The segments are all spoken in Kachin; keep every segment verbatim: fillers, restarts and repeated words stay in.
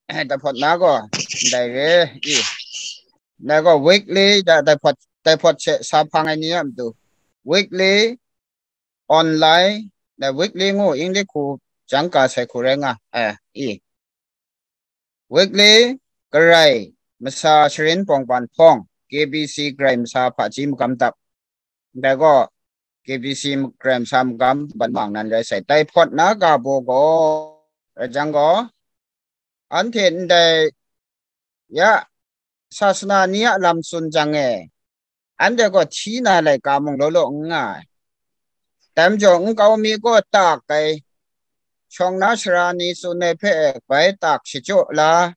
Dai hpawt na gaw, ndai re, i. Ndai gaw weekly, da, dai hpawt, dai hpawt hte sa hpang ai ni a matu. Weekly, online, dai weekly ngu, English hku jang ka sai hku rai nga, eh, i. Weekly, Karai Masa Sharin Pawng Pan Hpawng, K B C Karai Masa Hpaji Magam Dap. Ndai gaw, K B C Karai Masa Magam Ban Mang nan rai sai. Dai hpawt na ga baw gaw, rai jang gaw, anhte ndai ya sasana ni a lam tsun jang e, anhte gaw hti na laika mung law law n nga ai. Dai majaw, nkau mi gaw tak ai, shawng na sara ni tsun ai hpe bai tak shachyaw la,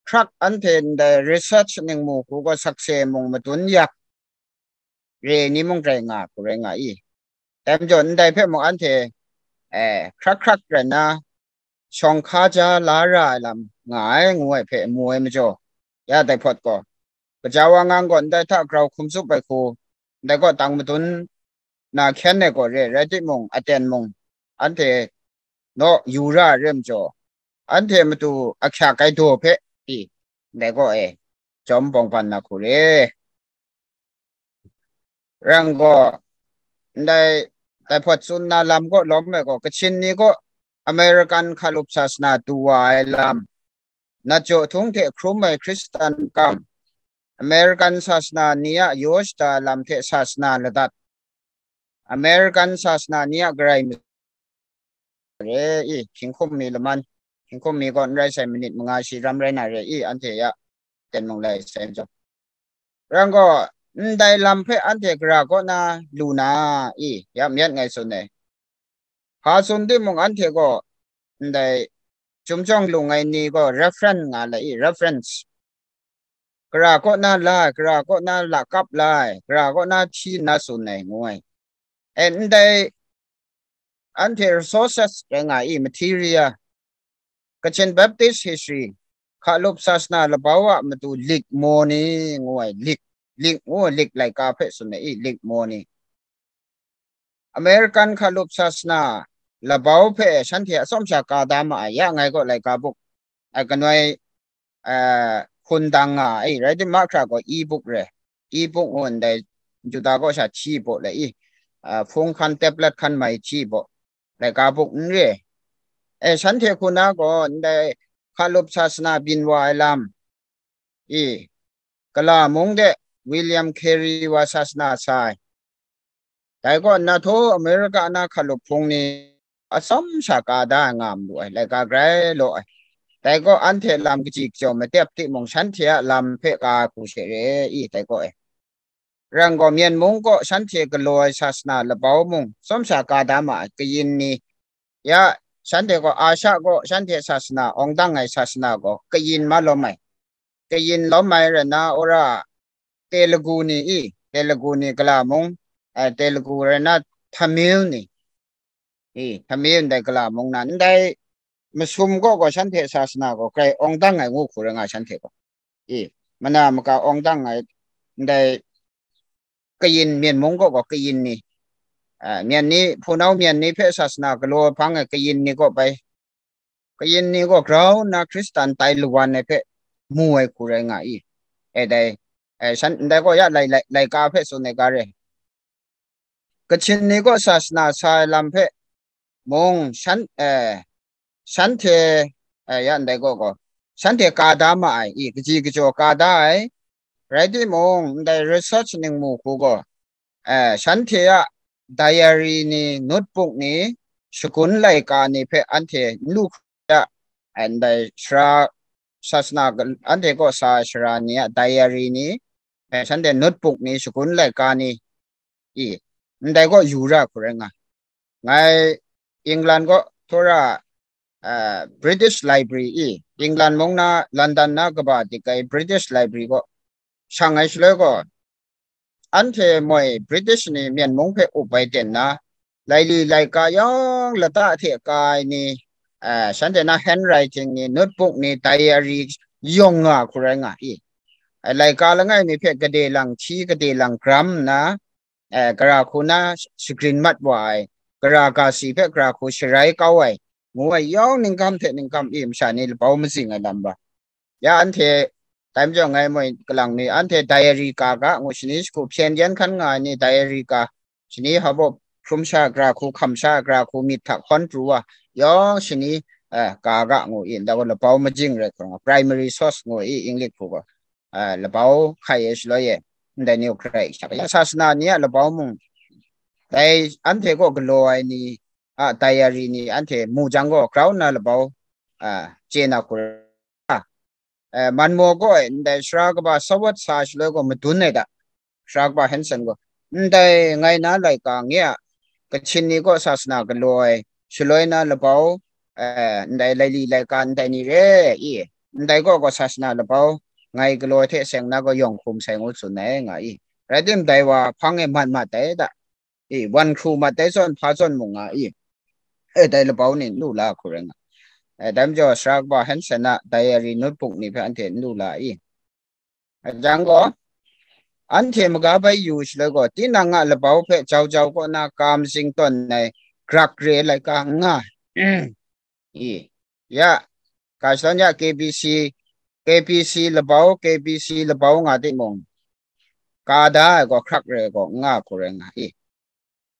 hkrak anhte ndai research ningmu hku gaw sakse mung madun yak, re ni mung rai nga hku rai nga i. Dai majaw, ndai hpe mung anhte, eh, hkrak hkrak rai nna, shawng hkaja la ra ai lam nga ai, ngu ai hpe mu ai majaw, ya dai hpawt gaw, gaja wa ngang gaw ndai hta grau hkum tsup ai hku, ndai kaw tang madun na hkyen ai gaw re, rai timung, aten mung, anhte naw yu ra ai re majaw, anhte matu ahkyak ai daw hpe pyi, ndai gaw e, jawm bawng ban na hku re. Rang gaw, ndai, dai hpawt tsun na lam kaw lawm ai gaw, Kachin ni kaw American hkalup sasana du wa ai lam, nat jaw htung hte hkrum ai Hkristan kam, American sasana ni a yaw shada lam hte sasana ladat, American sasana ni a garai re i, hkying hkum mi laman, hkying hkum mi gaw n rai sai, minit manga shi ram rai na re i, anhte ya ten mung lai sai majaw. Rang gaw, ndai lam hpe anhte gara kaw na lu na i, ya myat ngai tsun ai. Hpa tsun timung, anhte gaw ndai chyum jawng lung ai ni gaw reference nga lai i, reference. Gara kaw na la ai, gara kaw na lakap la ai, gara kaw na hti nna tsun ai, ngu ai. E, ndai anhte resources rai nga i, material, Kachin Baptist history, hkalup sasana labau a matu lik maw ni, ngu ai, lik, lik ngu ai, lik laika hpe tsun ai i, lik maw ni. American hkalup sasana labau hpe shanhte atsawm sha ka da ma ai, ya ngai gaw laika buk, ai, kanoi, eh, hkun dang nga ai, rai timung, mahkra gaw e-book re, e-book ngu ndai, Juda kaw sha hti baw lai i, ah, hpung hkan, tablet hkan mai hti baw, laika buk n re. E, shanhte hku na gaw ndai hkalup sasana byin wa ai lam i, Kala mung de William Carey wa sasana sa ai. Dai kaw nna htaw America na hkalup hpung ni atsawm sha ka da ai nga malu ai, laika grai law ai. Dai kaw anhte lam kaji kajawm matep timung, shanhte a lam hpe ka ai hku she re i, dai kaw e. Rang gaw, Myen mung kaw shanhte galaw ai sasana labau mung tsawm sha ka da ma ai, kayin ni. Ya, shanhte gaw, Asha gaw shanhte sasana, awng dang ai sasana gaw kayin ma lawm ai. Kayin lawm ai rai nna, wora Telugu ni i, Telugu ni gala mung, eh, Telugu rai nna, Tamil ni i, Tamil ndai gala mung na, ndai masum kaw gaw shanhte sasana gaw grai awng dang ai ngu hku rai nga, shanhte gaw i, mana maka awng dang ai, ndai kayin, Myen mung kaw gaw kayin ni, a, Myen ni, hpunau Myen ni hpe sasana galaw hpang ai kayin ni kaw bai, kayin ni gaw grau nna Hkristan tai lawan ai hpe mu ai hku rai nga i. E dai, e, shan, ndai gaw ya lai, lai, laika hpe tsun ai ga re. Kachin ni gaw sasana sa ai lam hpe mung shan, e, shanhte, e, ya ndai gaw gaw, shanhte ka da ma ai i, kaji kajawng ka da ai. Rai timung, ndai research ningmu hku gaw, eh, shanhte a diary ni, notebook ni, shagun laika ni hpe anhte n lu hkra, eh, ndai sara, sasana ga-, anhte kaw sa ai sara ni a diary ni, eh, shanhte notebook ni, shagun laika ni, i, ndai gaw yu ra hku rai nga. Ngai England kaw, Torah, ah, British Library i, England mung na, London na kaba dik ai British Library kaw shang ai shaloi gaw, anhte moi British ni Myen mung hpe up ai ten na, laili laika yawng lata hte ka ai ni, ah, shanhte na handwriting ni, notebook ni, diary yawng nga hku rai nga i. Ah, laika langai mi hpe gade lang hti, gade lang gram nna, eh, gara hku na shagrin mat wa ai, gara ga si hpe gara hku sharai kau ai, ngu ai yawng ningkam hte ningkam i masha ni labau mazing ai lam ba. Ya anhte, dai majaw ngai moi kalang ni, anhte diary ka ga ngu, shani shagu hpyen yen hkan nga ai ni diary ka, shani hawbawp hkrum sha ai gara hku, hkam sha ai gara hku, myit hta hkawn pru wa, yawng shani, eh, ka ga ngu i, ndai gaw labau majing rai hkawng, primary source ngu i, English hku gaw, eh, labau hkai e shaloi e, ndai ni gaw hkrai shak. Ya sasana ni a labau mung, dai anhte kaw galaw ai ni a diary ni anhte mu jang gaw, grau nna labau, ah, chye na hku rai. Eh, Manmaw gaw e, ndai sara kaba Sawat sa shaloi gaw madun ai da. Sara kaba Henson gaw, ndai ngai na laika nge a, Kachin ni gaw sasana galaw ai, shaloi na labau, eh, ndai laili laika ndai ni re i, ndai gaw gaw sasana labau ngai galaw hte seng na gaw yawng hkum sai ngu tsun ai nga i. Rai tim, dai wa hpang e mat mat ai da. E, wan hkru mat ai zawn, hpa zawn mung nga i. E, dai labau ni n lu la hku rai nga. E, dai majaw, sara kaba Henson a diary notebook ni hpe anhte n lu la i. Ajang gaw, anhte maga bai yu shaloi gaw, tinang a labau hpe jau jau kaw na ka mazing tawn ai grak re ai laika n nga. I, ya, ga shadawn ya, K B C, K B C labau, K B C labau nga timung, ka da ai gaw hkrak re ai gaw n nga hku rai nga i.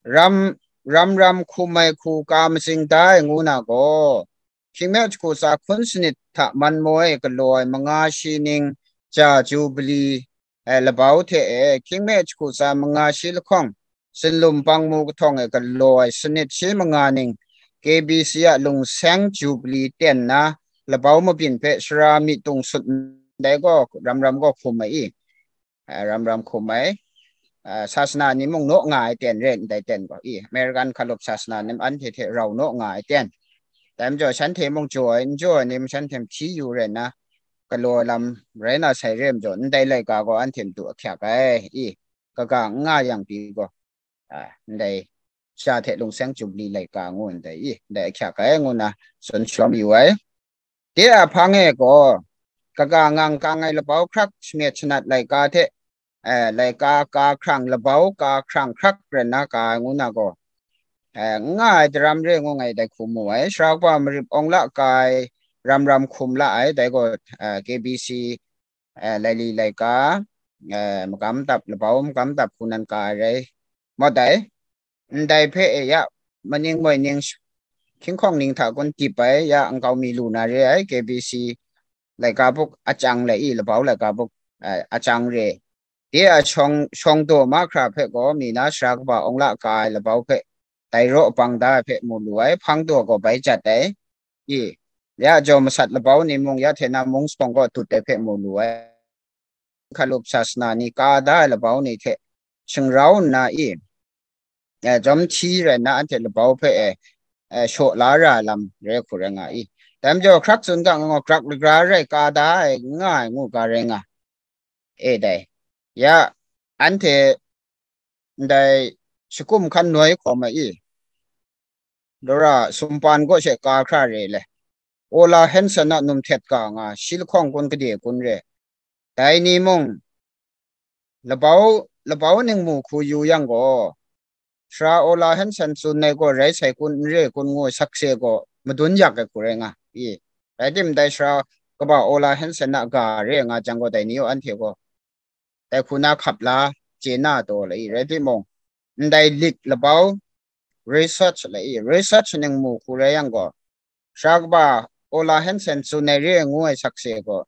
Ram, ram ram hkum ai hku ka mazing da ai ngu na gaw, hkying me jahku tsa hkun sanit hta Manmaw e galaw ai manga shi ning ja Jubili, eh, labau hte e, hkying me jahku tsa manga shi lahkawng, Sinlum Bangmu kahtawng e galaw ai sanit shi manga ning, K B C a lungseng Jubili ten na labau mabyin hpe sara mi tung sut ndai gaw, ram ram gaw hkum ai i, eh, ram ram hkum ai, eh, sasana ni mung naw nga ai ten re ndai ten gaw i, American hkalup sasana ni anhte hte rau naw nga ai ten. Dai majaw, shanhte mung jaw ai, n jaw ai ni, shanhte hpyi yu rai nna, galaw lam rai na sai re majaw, ndai laika gaw anhte matu ahkyak ai i, kaga n nga yang pyi gaw, a, ndai sha hte lungseng Jubili laika ngu ndai i, ndai ahkyak ai ngu na tsun shawm yu ai. De a hpang e gaw, kaga ngang kang ai labau hkrak shamyet shanat laika hte, eh, laika ka hkrang labau, ka hkrang hkrak rai nna ka ai ngu na gaw, eh, n nga ai daram re ngu ngai dai hku mu ai. Sara kaba Marip Awng La ka ai ram ram hkum la ai, dai gaw, eh, K B C, eh, laili laika, eh, magam dap, labau magam dap hku nan ka ai rai. Mawt dai, ndai hpe e ya, maning moi ning sh-, hkying hkawng ning hta kun dip ai, ya nkau mi lu na re ai, K B C laika buk achang le i, labau laika buk, eh, achang re. De a shawng, shawng daw mahkra hpe gaw, mi na sara kaba Awng La ka ai labau hpe, dai raw bang da ai hpe mu lu ai, hpang daw gaw bai jat ai. I, ya jaw masat labau ni mung, ya hte na mung sawng gaw tut ai hpe mu lu ai. Hkalup sasana ni ka da ai labau ni hte shingrau nna i, eh, jawm hti rai nna anhte labau hpe e, eh, shaw la ra ai lam rai hku rai nga i. Dai majaw, hkrak tsun ga ngu, grak lagra rai ka da ai, n nga ai ngu ga rai nga. E dai. Ya, anhte ndai shakum hkan noi hkawm ai i, Laura sumpan gaw she ka hkra re le. Ola Henson a num htet ga nga, shi lahkawng kun gade kun re. Dai ni mung, labau, labau ning mu hku yu yang gaw, Sara Ola Henson tsun ai gaw rai sai kun, n re kun ngu ai sakse gaw madun yak ai hku rai nga i. Rai tim, dai sara kaba Ola Henson a ga re nga jang gaw, dai ni gaw anhte gaw dai hku na hkap la, chye na taw la i. Rai timung, ndai lik labau, research la i, research ning mu hku rai yang gaw, sara kaba Ola Henson tsun ai re ngu ai sakse gaw,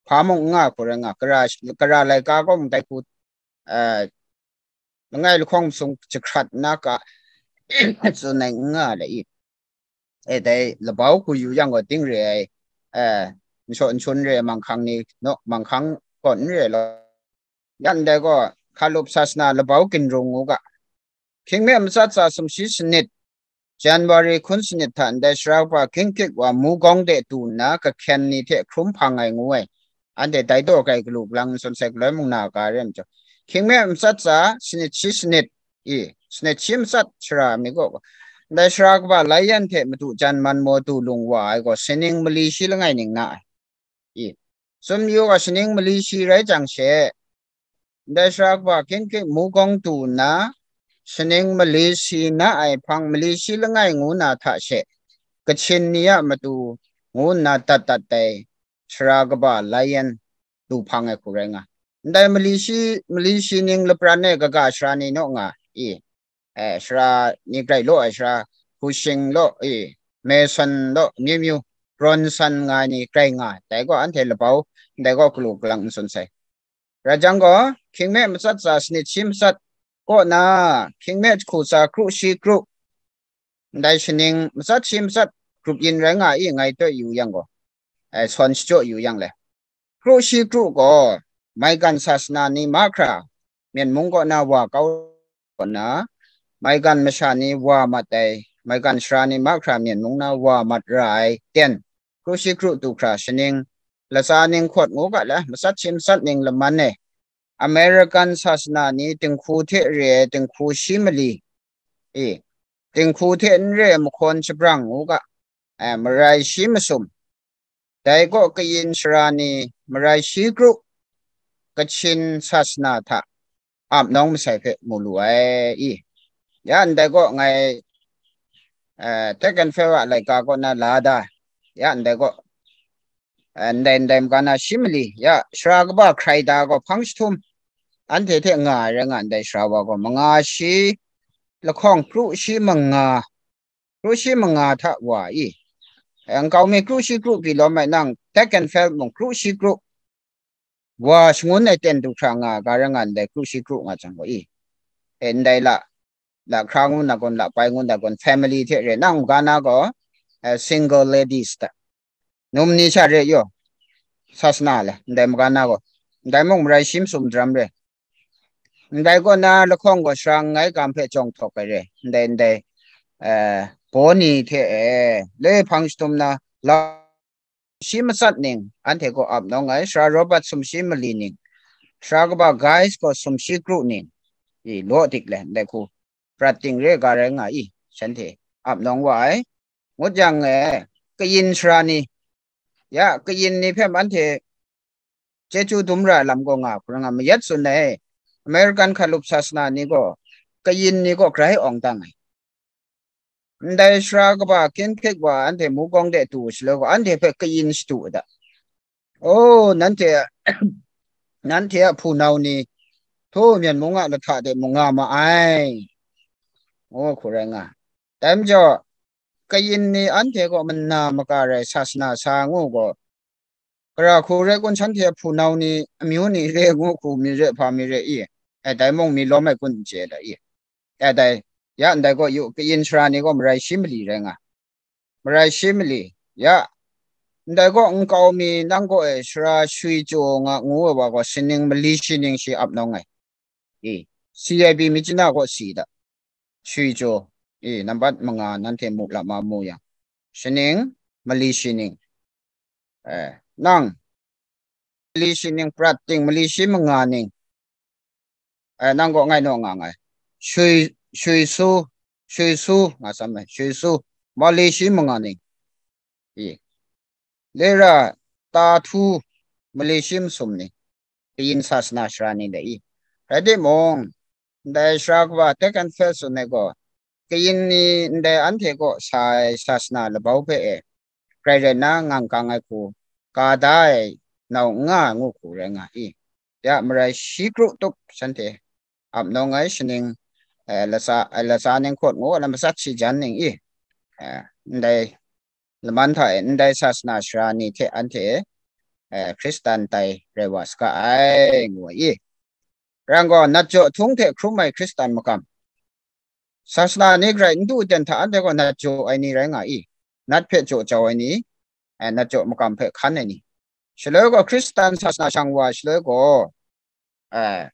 hpa mung n nga hku rai nga, kara, kara laika gaw mung dai hku, eh, langai lahkawng sung jahkrat nna ka tsun ai n nga le i. E dai labau hku yu yang gaw ting re ai, eh, nshaw nshun re ai manghkang ni, no, manghkang gaw n re law. Yan dai gaw, hkalup sasana labau ginrung u ga. Hkying me matsat tsa sumshi sanit, January hkun sanit hta ndai sara kaba King Kik wa Mugawng de du nna kahkyen ni hte hkrum hpang ai ngu ai. Anhte dai daw kai galu galang n tsun sai, galoi mung na ga re ai majaw, hkying me matsat tsa sanit shi sanit i, sanit shi matsat shara mi gaw, ndai sara kaba Lai Yan hte Madu Jan Manmaw du lung wa ai gaw, sining mali shi langai ning na ai. I, tsun yu ga, sining mali shi rai jang she, ndai sara kaba King Kik Mugawng du nna, sining mali shi na ai hpang, mali shi langai ngu na hta she, Kachin ni a matu ngu nna dat dat ai sara kaba Lion du hpang ai hku rai nga. Ndai mali shi, mali shi ning lapran e kaga sara ni naw nga i, eh, sara ni grai law ai sara, Hpushing law i, Mason law, myu myu, Bronson nga ai ni grai nga, dai gaw anhte labau, ndai gaw galu galang n tsun sai. Rai jang gaw, hkying me matsat tsa sanit shi matsat kaw na, hkying me jahku tsa kru shi kru, ndai shaning matsat shi matsat grup yin rai nga i ngai taw yu yang gaw, ai, sawn shachyaw yu yang le. Kru shi kru gaw, maigan sasana ni mahkra, Myen mung kaw na wa kau kaw na, maigan masha ni wa mat ai, maigan sara ni mahkra Myen mung na wa mat ra ai ten, kru shi kru du hkra shaning, latsa ning hkawt ngu ga le, matsat shi matsat ning laman e, American sasana ni dinghku hte re ai dinghku shi mali, e, dinghku hte n re ai mahkawn shabrang ngu ga, eh, marai shi masum, dai gaw kayin sara ni marai shi kru, Kachin sasana hta ap nawng masai hpe mu lu ai i. Ya ndai gaw ngai, eh, Tek and Fel a laika kaw na la da, ya ndai gaw, eh, ndai ndai maga na shi mali, ya sara kaba hkrai da gaw hpang jahtum, anhte hte nga ai rai nga ndai sara wa gaw manga shi lahkawng kru shi manga, kru shi manga hta wa i. Eh, nkau mi kru shi kru pyi lawm ai nang, Tek and Fel mung kru shi kru, wa shangun ai ten du hkra nga ga rai nga ndai kru shi kru nga jang gaw i. Eh, ndai la, la hkra ngu na kun, la pai ngu na kun, family hte re, nang maga na gaw, eh, single ladies ta. Num ni sha re yaw, sasana le, ndai maga na gaw, ndai mung marai shi masum daram re. Ndai gaw na lahkawng gaw sara nngai gam hpe jawng htawk ai re, ndai, ndai, eh, baw ni hte e, le hpang shatum na, la shi matsat ning, anhte gaw ap nawng ai, sara Robert sumshi mali ning, sara kaba Guys gaw sumshi kru ning, i law dik le, ndai hku, prat ting re ga rai nga i, shanhte ap nawng wa ai, ngut yang e, kayin sara ni, ya, kayin ni hpe anhte chyeju dum ra ai lam gaw nga hkrum nga mayat tsun ai, American hkalup sasana ni gaw, kayin ni gaw grai awng dang ai. Ndai sara kaba kinhkik wa anhte mukawng de du shaloi gaw, anhte hpe kayin shadu da. Oh, nanhte, nanhte a hpunau ni, htu Myen mung a lahta de mung nga ma ai, ngu hku rai nga. Dai majaw, kayin ni anhte gaw mana maka rai sasana sa ngu gaw, gara hku rai kun, shanhte a hpunau ni, amyu ni re ngu hku mi re, hpa mi re i, e, dai mung mi lawm ai kun n chye da i. E, dai, ya ndai gaw yu, kayin sara ni gaw marai shi mali rai nga, marai shi mali, ya, ndai gaw nkau mi nang gaw e sara shui jaw nga ngu ai wa gaw, sining mali shi ning shi ap nawng ai. I, C I B mi china gaw si da. Shui jaw, i, nambat manga nanhte mu lama mu yang, shaning, mali shi ning, eh, nang, mali shi ning prat ting, mali shi manga ning, eh, nang gaw ngai naw nga ngai. Shui, shui su, shui su, nga sam ai, shui su, mali shi manga ning. I, lera ta htu, mali shi masum ni, kayin sasana sara ni le i. Rai timung, ndai sara kaba Tek and Fel tsun ai gaw, kayin ni ndai anhte kaw sa ai sasana labau hpe e, grai rai nna ngang kang ai hku, ka da ai nau n nga ai ngu hku rai nga i. Ya, marai shi kru tup shanhte ap nawng ai shaning, eh, latsa, eh, latsa ning hkawt ngu ai lam matsat shi jan ning i, eh, ndai laman hta e ndai sasana sara ni hte anhte, eh, Hkristan tai rai wa saga ai, ngu ai i. Rang gaw, nat jaw htung hte hkrum ai Hkristan makam, sasana ni garai n du ten hta anhte gaw nat jaw ai ni rai nga i, nat hpe jaw jau ai ni, eh, nat jaw makam hpe hkan ai ni, shaloi gaw Hkristan sasana shang wa ai shaloi gaw, eh,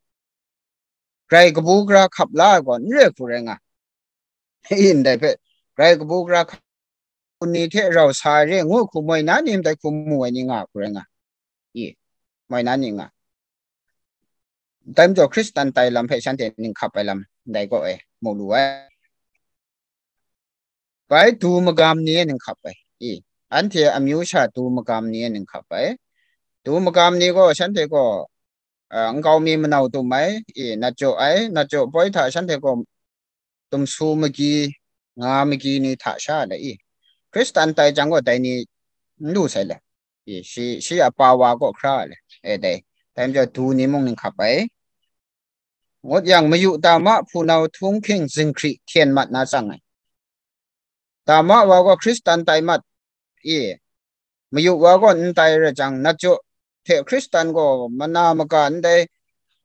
grai kabu gara hkap la ai gaw n re hku rai nga. Ndai hpe, grai kabu gara hkap ni hte rau sa ai re ngu hku moi na ni ndai hku mu ai ni nga hku rai nga. I, moi na ni nga. Dai majaw Hkristan tai lam hpe shanhte ning hkap ai lam ndai gaw e mu lu ai. Bai du magam ni e ning hkap ai. I, anhte amyu sha du magam ni e ning hkap ai. Du magam ni gaw shanhte gaw, ah, nkau mi manau tum ai, i, nat jaw ai, nat jaw poi hta shanhte gaw tumsu magi, nga magi ni hta sha le i. Hkristan tai jang gaw dai ni n lu sai le. I, shi, shi a pa wa kaw hkra le. E dai. Dai majaw du ni mung ning hkap ai. Ngut yang mayu dama hpunau htunghking zinghkri hten mat na tsang ai. Dama wa gaw Hkristan tai mat. I, mayu wa gaw n tai rai jang, nat jaw hte Hkristan gaw mana maka ndai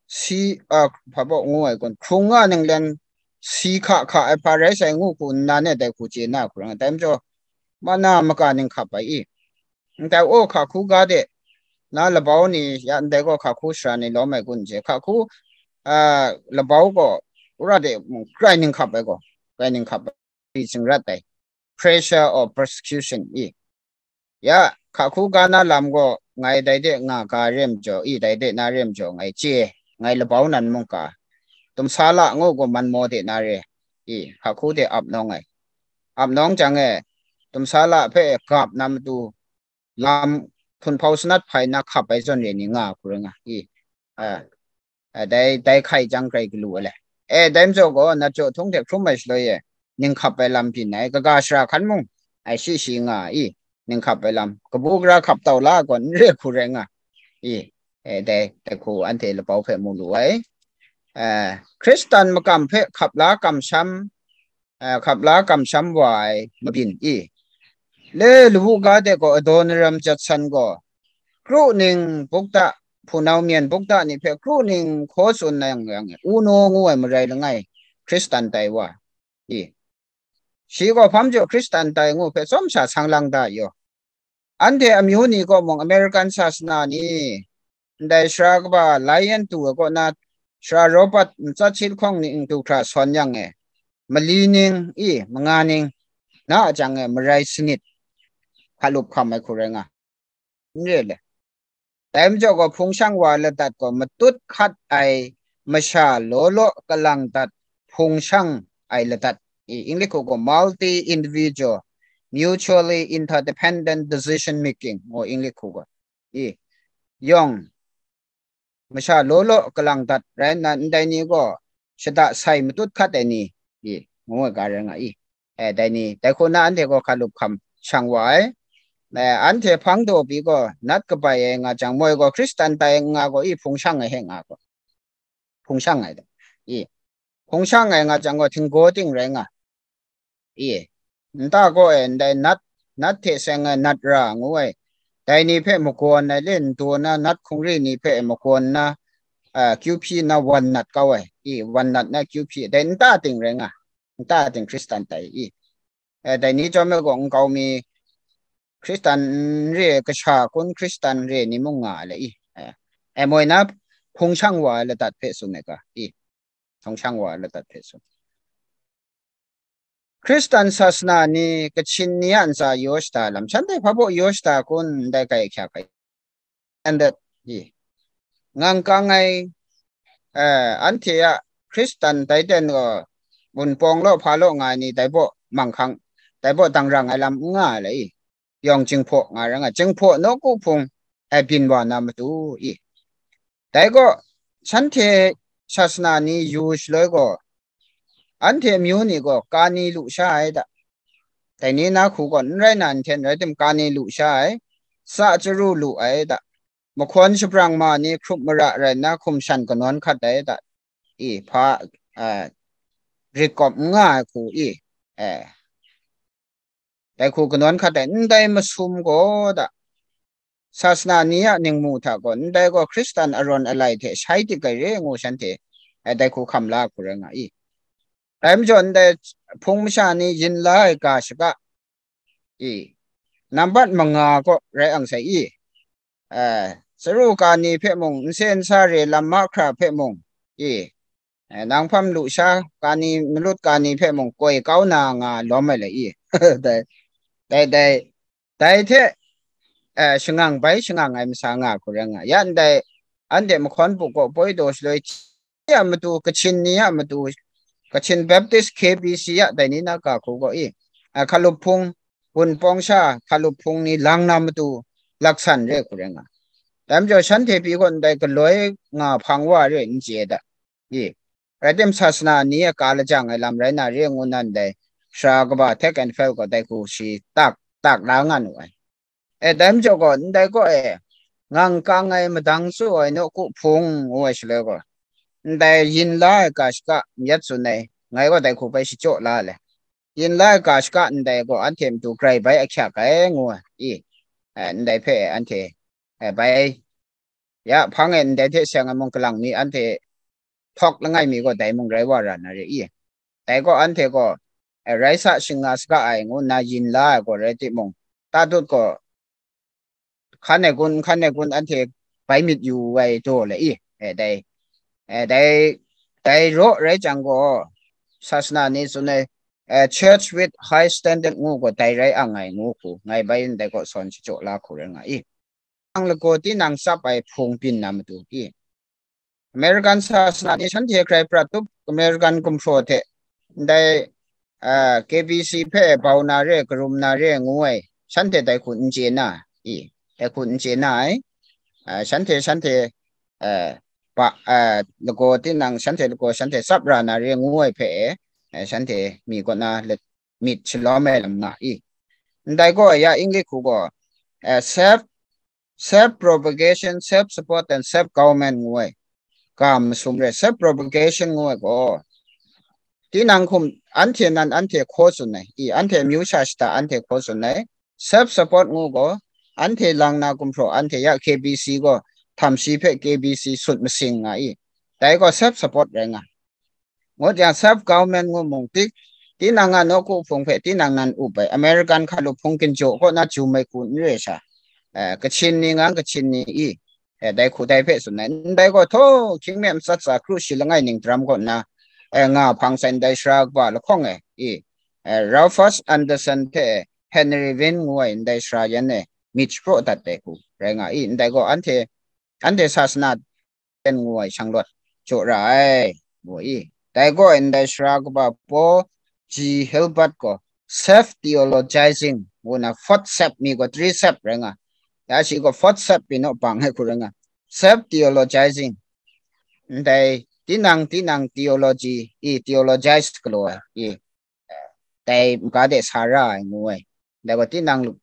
si, a, hpa baw ngu ai kun, hkrung nga ninglen si hka hka ai hpa rai sai ngu hku nnan e dai hku chye na hku rai nga. Dai majaw, mana maka ning hkap ai i. Ndai, o, hka hku ga de, na labau ni, ya ndai gaw hka hku sara ni lawm ai kun je. Hka hku, a, labau gaw, ura de, grai ning hkap ai gaw, grai ning hkap ai, ri zingrat ai, pressure or persecution i. Ya, hka hku ga na lam gaw, ngai dai de nga ga re majaw, i dai de na re majaw, ngai chye, ngai labau nan mung ka, tumsa la ngu gaw man maw de na re, i, hka hku de ap nawng ai. Ap nawng jang e, tumsa la hpe gap na matu, lam hpunhpau sanat hpai na hkap ai zawn re ni nga hku rai nga, i, a, a, dai, dai hkai jang grai galu ai le. E, dai majaw gaw, nat jaw htung hte hkrum ai shaloi e, ning hkap ai lam byin ai, kaga shara hkan mung, ai shi shi nga i, ning hkap ai lam, kabu gara hkap tau la gaw, n re hku rai nga i, e, dai, dai hku anhte labau hpe mu lu ai. E, Hkristan makam hpe hkap la kamsham, a, hkap la kamsham wa ai mabyin i. Le lawu ga de gaw Adoniram Judson gaw, kru ning bukta, hpunau myen bukta ni hpe kru ning hkaw tsun na yang, yang, uno ngu ai marai langai Hkristan tai wa i. Shi gaw hpam jaw Hkristan tai ngu hpe tsawm sha sang lang da yaw. Anhte amyu ni gaw mung American sasana ni, ndai sara kaba lai yan tu ai kaw na, sara Robert matsat sit hkawng ning du hkra sawn yang e, mali ning i, manga ning, na a jang e marai sanit hkalup hkam ai hku rai nga, n re le. Dai majaw gaw, hpung shang wa ladat gaw matut hkat ai masha law law kalang dat hpung shang ai ladat. I, English hku gaw multi individual, mutually interdependent decision making, ngu English hku gaw. I, yawng, masha law law kalang dat rai nna, ndai ni gaw shada sai matut hkat ai ni, i, ngu ai ga rai nga i. E, dai ni, dai hku na anhte gaw hkalup hkam shang wa ai. E, anhte hpang daw pyi gaw, nat kabai ai nga jang, moi gaw Hkristan tai nga gaw i, hpung shang ai he nga gaw. Hpung shang ai da. I, hpung shang ai nga jang gaw, htinggaw ting rai nga. I, nta gaw e, ndai nat, nat hte seng ai nat ra ngu ai. Dai ni hpe magawn ai le, ndaw na nat hkungri ni hpe magawn na, a, kyu hpyi na wan nat kau ai. I, wan nat na kyu hpyi, dai nta ting rai nga. Nta ting Hkristan tai i. E, dai ni chyawm e gaw, nkau mi Hkristan n re ai kasha kun Hkristan re ni mung nga ai le i. E, e, moi na hpung shang wa ai ladat hpe tsun ai ga i. Hpung shang wa ai ladat hpe tsun. Hkristan sasana ni, Kachin ni a ntsa yaw shada lam, shanhte hpa baw yaw shada kun, ndai kai hkya kai. And that, i, ngang kang ai, eh, anhte a Hkristan tai ten gaw, Wunpawng law, hpa law nga ai ni, dai baw manghkang, dai baw dangrang ai lam n nga ai le i, yawng Jinghpaw nga ra nga, Jinghpaw nawku hpung, eh, byin wa na matu i. Dai gaw, shanhte sasana ni yu shaloi gaw, anhte amyu ni gaw kani lu sha ai da. Dai ni na hku gaw n rai na nhten rai tim, kani lu sha ai, tsa chyaru lu ai da. Mahkawn shabrang ma ni hkrup mara rai nna, hkum shan kanawn hkat ai da. I, hpa, eh, rit kawp n nga ai hku i, eh, dai hku kanawn hkat ai, ndai masum gaw da, sasana ni a ningmu hta gaw, ndai gaw Hkristan arawn alai hte shai dik ai re ngu shanhte, eh, dai hku hkam la hku rai nga i. Dai majaw ndai hpung masha ni yin la ai ga shaga i, nambat manga gaw rai ang sai i, eh, chyaru kani hpe mung, nsen sa re lam mahkra hpe mung i, eh, nang hpam lu sha kani, malut kani hpe mung koi kau na nga lawm ai le i. Dai, dai, dai, dai hte, eh, shangang bai shangang ai masa nga hku rai nga. Ya ndai, anhte mahkawn bu kaw poi daw shaloi, a matu, Kachin ni a matu, Kachin Baptist K B C a dai ni na ga hku gaw i, a, hkalup hpung, Wunpawng sha hkalup hpung ni lang na matu laksan re hku rai nga. Dai majaw shanhte pyi gaw ndai galoi nga hpang wa re n chye da. I, rai tim, sasana ni a ka lajang ai lam rai na re ngu nan dai, sara kaba Tek and Fel gaw dai hku shi tak tak la nga nu ai. E, dai majaw gaw, ndai gaw e, ngang kang ai madang tsu ai nawku hpung ngu ai shaloi gaw, ndai yin la ai ga shaka myat tsun ai, ngai gaw dai hku bai shachyaw la le. Yin la ai ga shaka ndai gaw anhte matu grai bai ahkyak ai ngu ai, i, e, ndai hpe anhte, e, bai, ya hpang e ndai hte seng ai mung kalang mi anhte hpawk langai mi gaw dai mung rai wa ra na re i. Dai gaw anhte gaw, e, rai sa shing nga saga ai ngu nna yin la ai gaw rai timung, tatut gaw hkan ai kun, hkan ai kun anhte bai myit yu ai daw le i. E, dai, e, dai, dai raw rai jang gaw, sasana ni tsun ai, e, church with high standard ngu gaw dai rai ang ai ngu hku, ngai bai ndai gaw sawn shachyaw la hku rai nga i. Ang lagaw tinang tsap ai hpung byin na matu i. American sasana ni shanhte grai prat tup, American gumhpraw hte ndai, ah, K B C hpe bau na re, karum na re ngu ai, shanhte dai hku n chye na i, dai hku n chye na ai, ah, shanhte, shanhte, ah, ba, ah, lagaw tinang, shanhte lagaw shanhte tsap ra na re ngu ai hpe, eh, shanhte mi kaw na let, myit shalawm ai lam nga i. Ndai gaw ya English hku gaw, eh, self, self propagation, self support and self government ngu ai ga masum re. Self propagation ngu ai gaw, tinang hkum anhte nan anhte hkaw tsun ai i, anhte amyu sha shata anhte hkaw tsun ai. Self support ngu gaw, anhte lang na gumhpraw anhte ya K B C gaw, htam shi hpe K B C sut masing nga i. Dai gaw self support rai nga. Ngut yang self government ngu mung tik, tinang a nawku hpung hpe tinang nan up ai, American hkalup hpung ginjaw kaw na jum ai hku n re sha, eh, Kachin ni ngang Kachin ni i, eh, dai hku dai hpe tsun ai. Ndai gaw htaw, hkying me matsat tsa kru shi langai ning daram kaw na, eh, nga hpang sai ndai sara kaba lahkawng e i, eh, Rufus Anderson hte Henry Wynn ngu ai ndai sara yan e myit shapraw dat ai hku rai nga i. Ndai gaw anhte, anhte sasana ten ngu ai shanglawt jaw ra ai, ngu i. Dai gaw ndai sara kaba Paul G. Hilbert gaw self theologizing ngu na, fourth sep mi gaw three sep rai nga, ya shi gaw fourth sep pyi naw bang ai hku rai nga, self theologizing, ndai tinang, tinang theology i, theologize galaw ai i, dai maga de sa ra ai ngu ai. Dai gaw tinang lu-,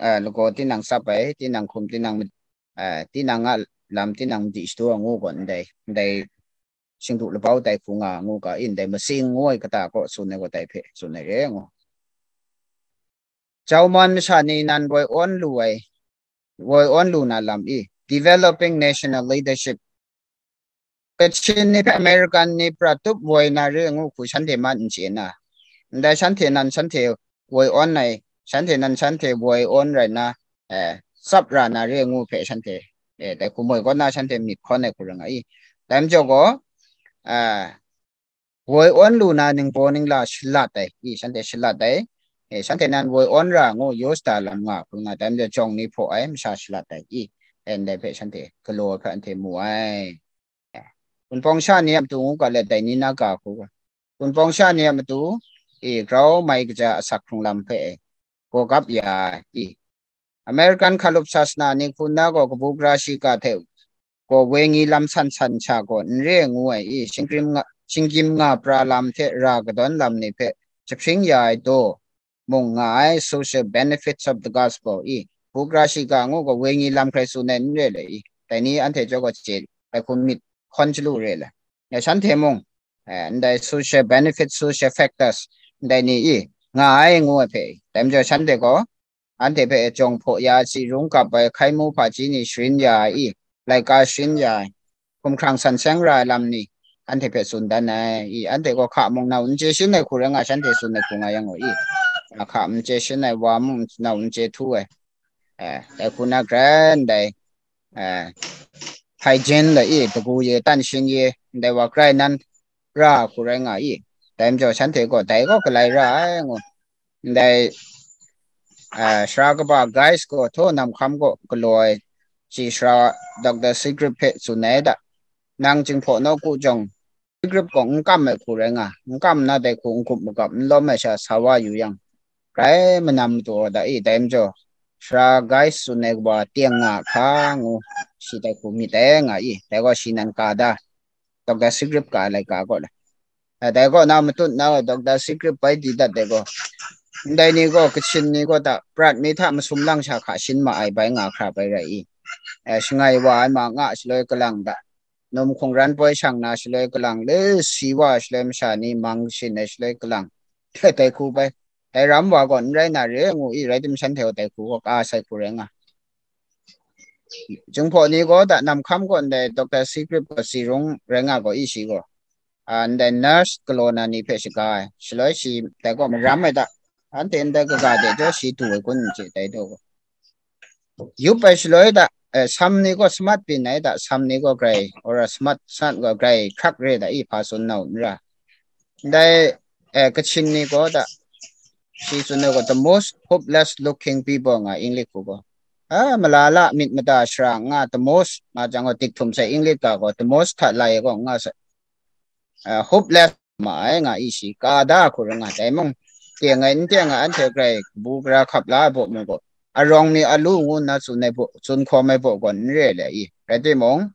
eh, lagaw tinang tsap ai, tinang hkum, tinang ma-, eh, tinang a lam, tinang madi shadu ai ngu gaw ndai, ndai shingdu labau dai hku nga ngu ga i, ndai masing ngu ai kata kaw tsun ai gaw dai hpe tsun ai re ngu. Jauman masha ni nan woi awn lu ai, woi awn lu na lam i, developing national leadership. Kachin ni hpe American ni prat tup woi na re ngu hku shanhte man n chye na. Ndai shanhte nan shanhte woi awn ai, shanhte nan shanhte woi awn rai na, eh, tsap ra na re ngu hpe shanhte, eh, dai hku moi kaw na shanhte myit hkawn ai hku rai nga i. Dai majaw gaw, eh, woi awn lu na ningbaw ningla shalat ai, i, shanhte shalat ai, eh, shanhte nan woi awn ra ngu yaw shada lam nga hku nga, dai majaw jawng ni hpaw ai masha shalat ai, i, ndai hpe shanhte galaw ai hpe anhte mu ai. Wunpawng sha ni a matu ngu ga let dai ni na ga hku ga. Wunpawng sha ni a matu, e, grau mai kaja asak hkrung lam hpe, e, gaw gap ya ai, i. American hkalup sasana ni hku nna gaw kabu gara shiga hte gaw wenyi lam san san sha gaw n re ngu ai, i. Shingkyim nga, shingkyim nga pra lam hte ra kadawn lam ni hpe jahpring ya ai daw mung nga ai, social benefits of the gospel, i. Kabu gara shiga ngu gaw wenyi lam hkrai tsun ai n re le, i. Dai ni anhte jaw gaw chye, dai hku myit hkawn chyalu re le. Ya shanhte mung, eh, ndai social benefit, social factors, ndai ni i nga ai ngu ai hpe, dai majaw shanhte gaw, anhte hpe jawng hpaw ya, chyi rung kap ai, hkai mu hpaji ni sharin ya ai i, laika sharin ya ai, hkumhkrang san seng ra ai lam ni, anhte hpe tsun dan ai i, anhte gaw hka mung nau n chye shin ai hku rai nga, shanhte tsun ai hku nga yang gaw i, hka n chye shin ai, wa mung nau n chye htu ai, eh, dai hku na grai ndai, eh, hpaijin la i, dagu ye, tan shin ye, ndai wa grai nan ra hku rai nga i, dai majaw shanhte gaw dai gaw galai ra ai ngu, ndai, eh, sara kaba Guys gaw htaw nam hkam gaw galaw ai, shi sara Doctor Seagrave hpe tsun ai da, nang Jinghpaw nawku jawng, Seagrave gaw n kam ai hku rai nga, n kam na dai hku n-gup magap n lawm ai sha sa wa yu yang, grai manam matu da i, dai majaw, sara Guys tsun ai kawa teng nga hka ngu, shi dai hku myit ai nga i, dai gaw shi nan ka da, Doctor Seagrave ka ai laika gaw le. Dai gaw na matut na Doctor Seagrave bai di dat dai gaw, Ndai ni gaw, Kachin ni gaw da, prat mi hta masum lang sha hka shin ma ai bai nga hkra bai rai i. Eh, shangai wa ai ma nga shaloi kalang da, num hkungran poi shang na shaloi kalang, le si wa shaloi masha ni mang shin ai shaloi kalang, dai hku bai, dai ram wa gaw n rai na re ngu i, rai tim shanhte gaw dai hku gaw ka sai hku rai nga. Jinghpaw ni gaw da, nam hkam gaw ndai Doctor Secret gaw si rung rai nga gaw i, shi gaw, ah, ndai nurse galaw na ni hpe shaga ai. Shaloi shi dai gaw maram ai da, anhte ndai kaga de jaw shi du ai kun n chye, dai daw gaw. Yup ai shaloi da, eh, sam ni gaw samat byin ai da, sam ni gaw grai, or a samat, samat gaw grai hkrak re da i, hpa tsun na u n ra. Ndai, eh, Kachin ni gaw da, shi tsun ai gaw, the most hopeless looking people nga English hku gaw. A, malala myit mada shara nga, the most nga jang gaw, dik htum sai English ga gaw, the most hta lai ai gaw nga sai. Ah, hopeless ma ai nga i, shi ka da hku rai nga, dai mung, teng ai n teng ai anhte grai kabu gara hkap la ai baw mung gaw, arawng mi alu ngu nna tsun ai baw, tsun hkawm ai baw gaw n re le i, rai timung,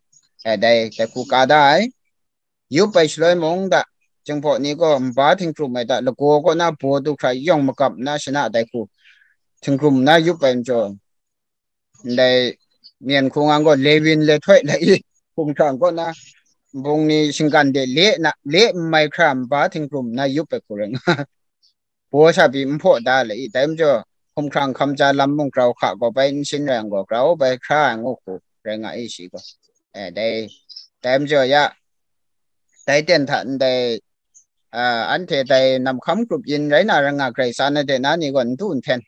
eh, dai, dai hku ka da ai. Yup ai shaloi mung da, Jinghpaw ni gaw nba htingkrum ai da, lagaw kaw na baw du hkra yawng magap nna shana dai hku htingkrum nna yup ai majaw, ndai myen hku ngang gaw lewin le htoi lai i, hpung hkrang kaw na, nbung ni shinggan de le na, le n mai hkra nba htingkrum nna yup ai hku rai nga. Baw sha pyi n hpaw da le i, dai majaw, hkum hkrang hkam ja lam mung grau hka gaw bai n shin rai yang gaw, grau bai hkra ai ngu hku rai nga i, shi gaw. Eh, dai, dai majaw ya, dai ten hta ndai, ah, anhte dai nam hkam grup yin rai na rai nga, grai tsa na de na ni gaw n du n hten.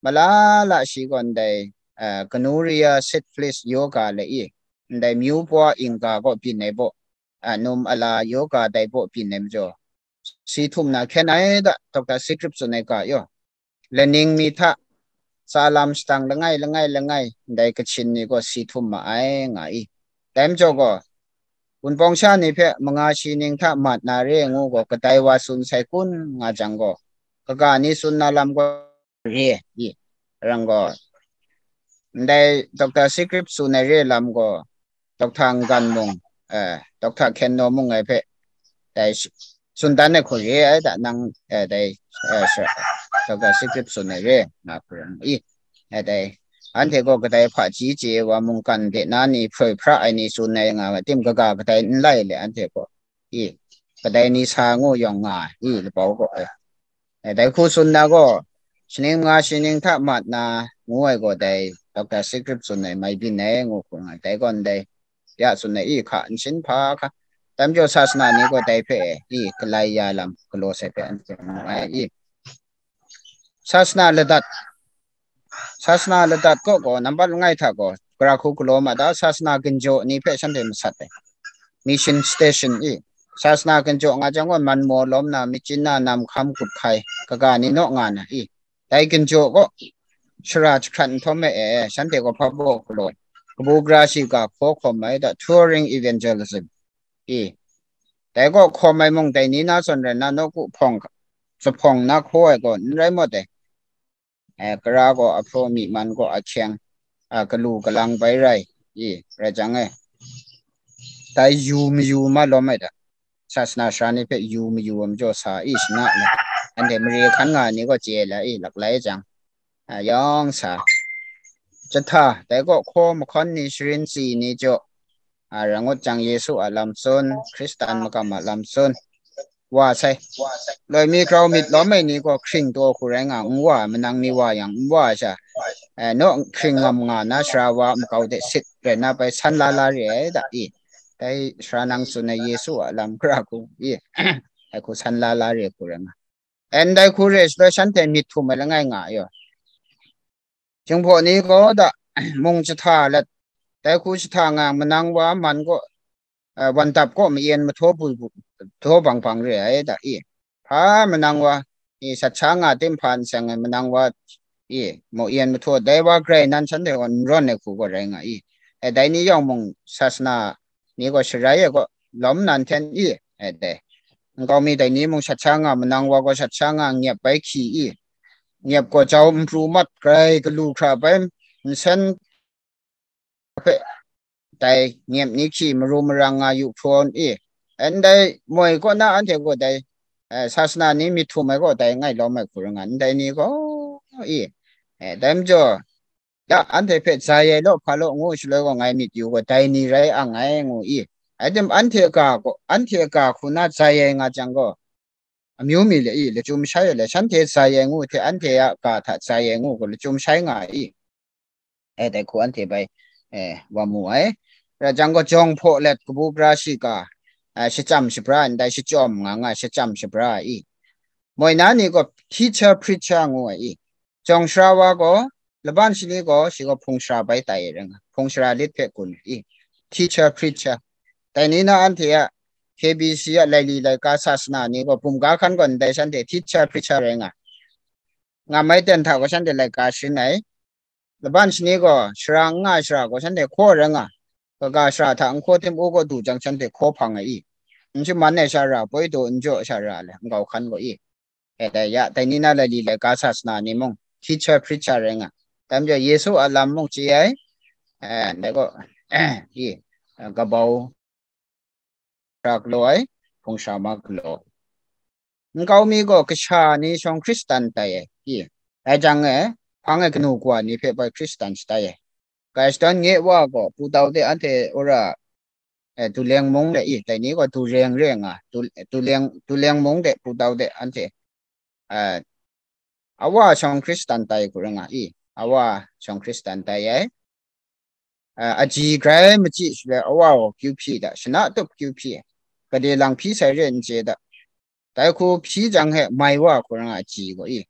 Malala shi gaw ndai, ah, Ganuria syphilis yoga le i, ndai myu pwa ingga gaw byin ai baw, ah, num ala yoga dai baw byin ai majaw, si htum na hkyen ai da, Doctor Secret tsun ai ga yaw, laning mi hta, tsa lam shadang langai, langai, langai, ndai Kachin ni gaw si htum ma ai nga i. Dai majaw gaw, Wunpawng sha ni hpe manga shi ning hta mat na re ngu gaw, kadai wa tsun sai kun nga jang gaw, kaga ni tsun na lam gaw re i, rang gaw, ndai Doctor Secret tsun ai re lam gaw, Doctor Ngan mung, eh, Doctor Hkyen Naw mung ai hpe, dai s-, tsun dan ai hku re ai da, nang, eh, dai, eh, sha-, Doctor Secret tsun ai re nga hku rai i, eh, dai, anhte gaw kadai hpaji chye wa mungkan de na ni hproi hpra ai ni tsun ai nga ai tim, kaga kadai n lai le anhte gaw, i, kadai ni sa ngu yawng nga ai, i, lapau gaw, eh. Eh, dai hku tsun na gaw, shaning manga shi ning hta mat na ngu ai gaw, dai Doctor Secret tsun ai mai byin ai ngu hku nga ai. Dai gaw ndai ya tsun ai, i, hka n shin hpa hka, dai majaw sasana ni gaw dai hpe, i, galai ya lam galaw sai hpe anhte mu ai, i. Sasana ladat, sasana ladat kaw gaw, nambat langai hta gaw, gara hku galaw ma da, sasana ginjaw ni hpe shanhte masat ai. Mission station i, sasana ginjaw nga jang gaw, man maw lawm na, machyin na, nam hkam grup hkai, kaga ni naw nga na i, dai ginjaw kaw, shara jahkrat nhtawm e, e, shanhte gaw hpa baw galaw, kabu gara shiga hkaw hkawm ai da, touring evangelism i, dai gaw hkawm ai mung dai ni na zawn rai na, nawku hpawng, zuphpawng na hkaw ai gaw n rai mawt ai. Eh, kara gaw ahpraw, myi man gaw ahkyeng, ah, galu galang bai rai, i, rai jang e. Dai yu mayu ma lawm ai da. Sasana sara ni hpe yu mayu ai majaw sa i, shana le. Anhte mare hkan nga ai ni gaw chye ai la i, laklai jang, ah, yawng sa. Jahta, dai gaw hkaw mahkawn ni, sharin si ni jaw, a, rangut jang Yesu a lam tsun, Hkristan makam a lam tsun, wa sai. Loi mi grau myit lawm ai ni gaw hkring taw hku rai nga, n wa, manang ni wa yang n wa ai sha, eh, naw hkring ngam nga na sara wa makau de sit rai na bai san la la re ai da i. Dai sara nang tsun ai Yesu a lam hkra hku i, ai hku san la la re hku rai nga. Ndai hku re shaloi shanhte myit htum ai langai nga ai yaw. Jinghpaw ni gaw da, mung jahta let, dai hku jahta nga manang wa man gaw, eh, wandap gaw ma-en mahtaw bui bu, htaw bang bang re ai da i. Hpa manang wa, i, sat sha nga tim hpa n seng ai manang wa, i, ma-en mahtaw, dai wa grai nan shanhte gaw n rawn ai hku gaw rai nga i. Eh, dai ni yawng mung sasana ni gaw sharai ai gaw lawm nan hten i, eh, dai. Nkau mi dai ni mung shat sha nga, manang wa gaw shat sha nga, nyep bai hkyi i, nyep gaw jau n pru mat, grai galu hkra bai, nsen hpe dai nyep ni hkyi maru marang nga yu hprawn i, ndai moi kaw na anhte gaw dai eh, sasana ni myit htum ai gaw dai ngai lawm ai hku rai nga, ndai ni gaw i, eh, dai majaw, ya, anhte hpe zai ai law, hpa law ngu shaloi gaw, ngai myit yu gaw, dai ni rai ang ai, ngu i. Atem anhte ga gaw, anhte ga hku na zai ai nga jang gaw, amyu mi le i, lachyum shai ai le, shanhte zai ai ngu hte, anhte a ga hta zai ai ngu gaw, lachyum shai nga ai i. Eh, dai hku anhte bai, eh, wa mu ai. Rai jang gaw, jawng hpaw let kabu gara shiga, eh, shachyam shabra ndai shachyawm nga nga, shachyam shabra i. Moi na ni gaw teacher, preacher ngu ai i. Jawng shara wa gaw, laban shani gaw, shi gaw hpung shara bai tai ai rai nga, hpung shara lit hpe gun i. Teacher, preacher. Dai ni na anhte a K B C a laili laika sasana ni gaw, bum ga hkan gaw ndai shanhte teacher, preacher rai nga. Nga mai ten hta gaw shanhte laika sharin ai. Laban shani gaw, shara n nga ai shara gaw shanhte hkaw rai nga. Kaga shara hta n hkaw tim u gaw du jang shanhte hkaw hpang ai i. N shaman ai shara, poi daw n jaw shara le, nkau hkan gaw i. E dai ya, dai ni na laili laika sasana ni mung, teacher, preacher rai nga. Dai majaw Yesu a lam mung chye ai, eh, dai gaw, i, eh, kabau shara galaw ai, hpung shara ma galaw. Nkau mi gaw kasha ni shawng Hkristan tai ai, i. Dai jang e, hpang e kanu kawa ni hpe bai Hkristan shatai ai. Gai shadawn nye wa gaw, Pu Tau de anhte wora, eh, Tuleng mung de i, dai ni gaw Tuleng re nga, Tu-, Tuleng, Tuleng mung de Pu Tau de anhte, eh, awa shawng Hkristan tai hku rai nga i, awa shawng Hkristan tai ai. Eh, aji grai machyi shaloi awa gaw kyu hpyi da, shana tup kyu hpyi ai. Gade lang hpyi sai re n chye da. Dai hku hpyi jang he mai wa hku rai nga aji gaw i.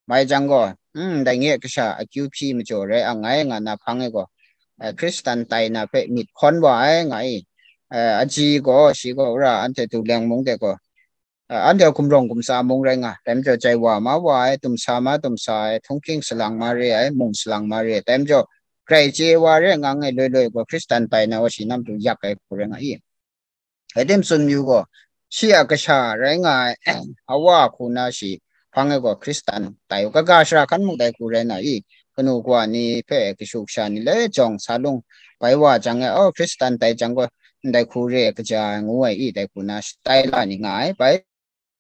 Mai jang gaw, mm, dai nye kasha akyu hpyi majaw rai ang ngai nga na hpang e gaw, eh, Hkristan tai na hpe myit hkawn wa ai nga i. Eh, aji gaw, shi gaw wora anhte Tuleng mung de gaw, eh, anhte a gumrawng gumtsa mung rai nga, dai majaw jai wa ma wa ai, tumsa ma tumsa ai, htunghking salang ma re ai, mung salang ma re ai, dai majaw grai chye wa re nga ngai loi loi gaw, Hkristan tai na gaw shi nam tu yak ai hku rai nga i. Hkye tim tsun yu gaw, shi a kasha rai nga ai, awa hku na shi hpang e gaw Hkristan tai u, kaga shara hkan mung dai hku rai na i, kanu kawa ni hpe kashu kasha ni le jawng sa lung bai wa jang e, oh, Hkristan tai jang gaw, ndai hku re ai kaja ai ngu ai i, dai hku na shatai la ni nga ai, bai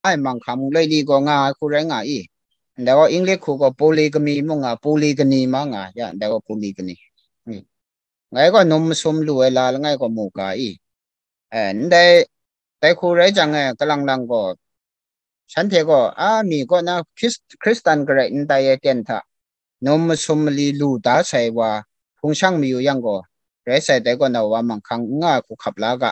ai manghkang mung loi li gaw nga ai hku rai nga i, ndai gaw English hku gaw polygamy mung nga, polygamy ma nga, ya, ndai gaw polygamy. Ngai gaw num masum lu ai la langai gaw mu ga i. Eh, ndai, dai hku rai jang e, kalang lang gaw, shanhte gaw, a, mi kaw na Hkris-, Hkristan garai n tai ai ten hta, num masum mali lu da sai wa, hpung shang mayu yang gaw, rai sai dai gaw na wa manghkang n nga ai hku hkap la ga.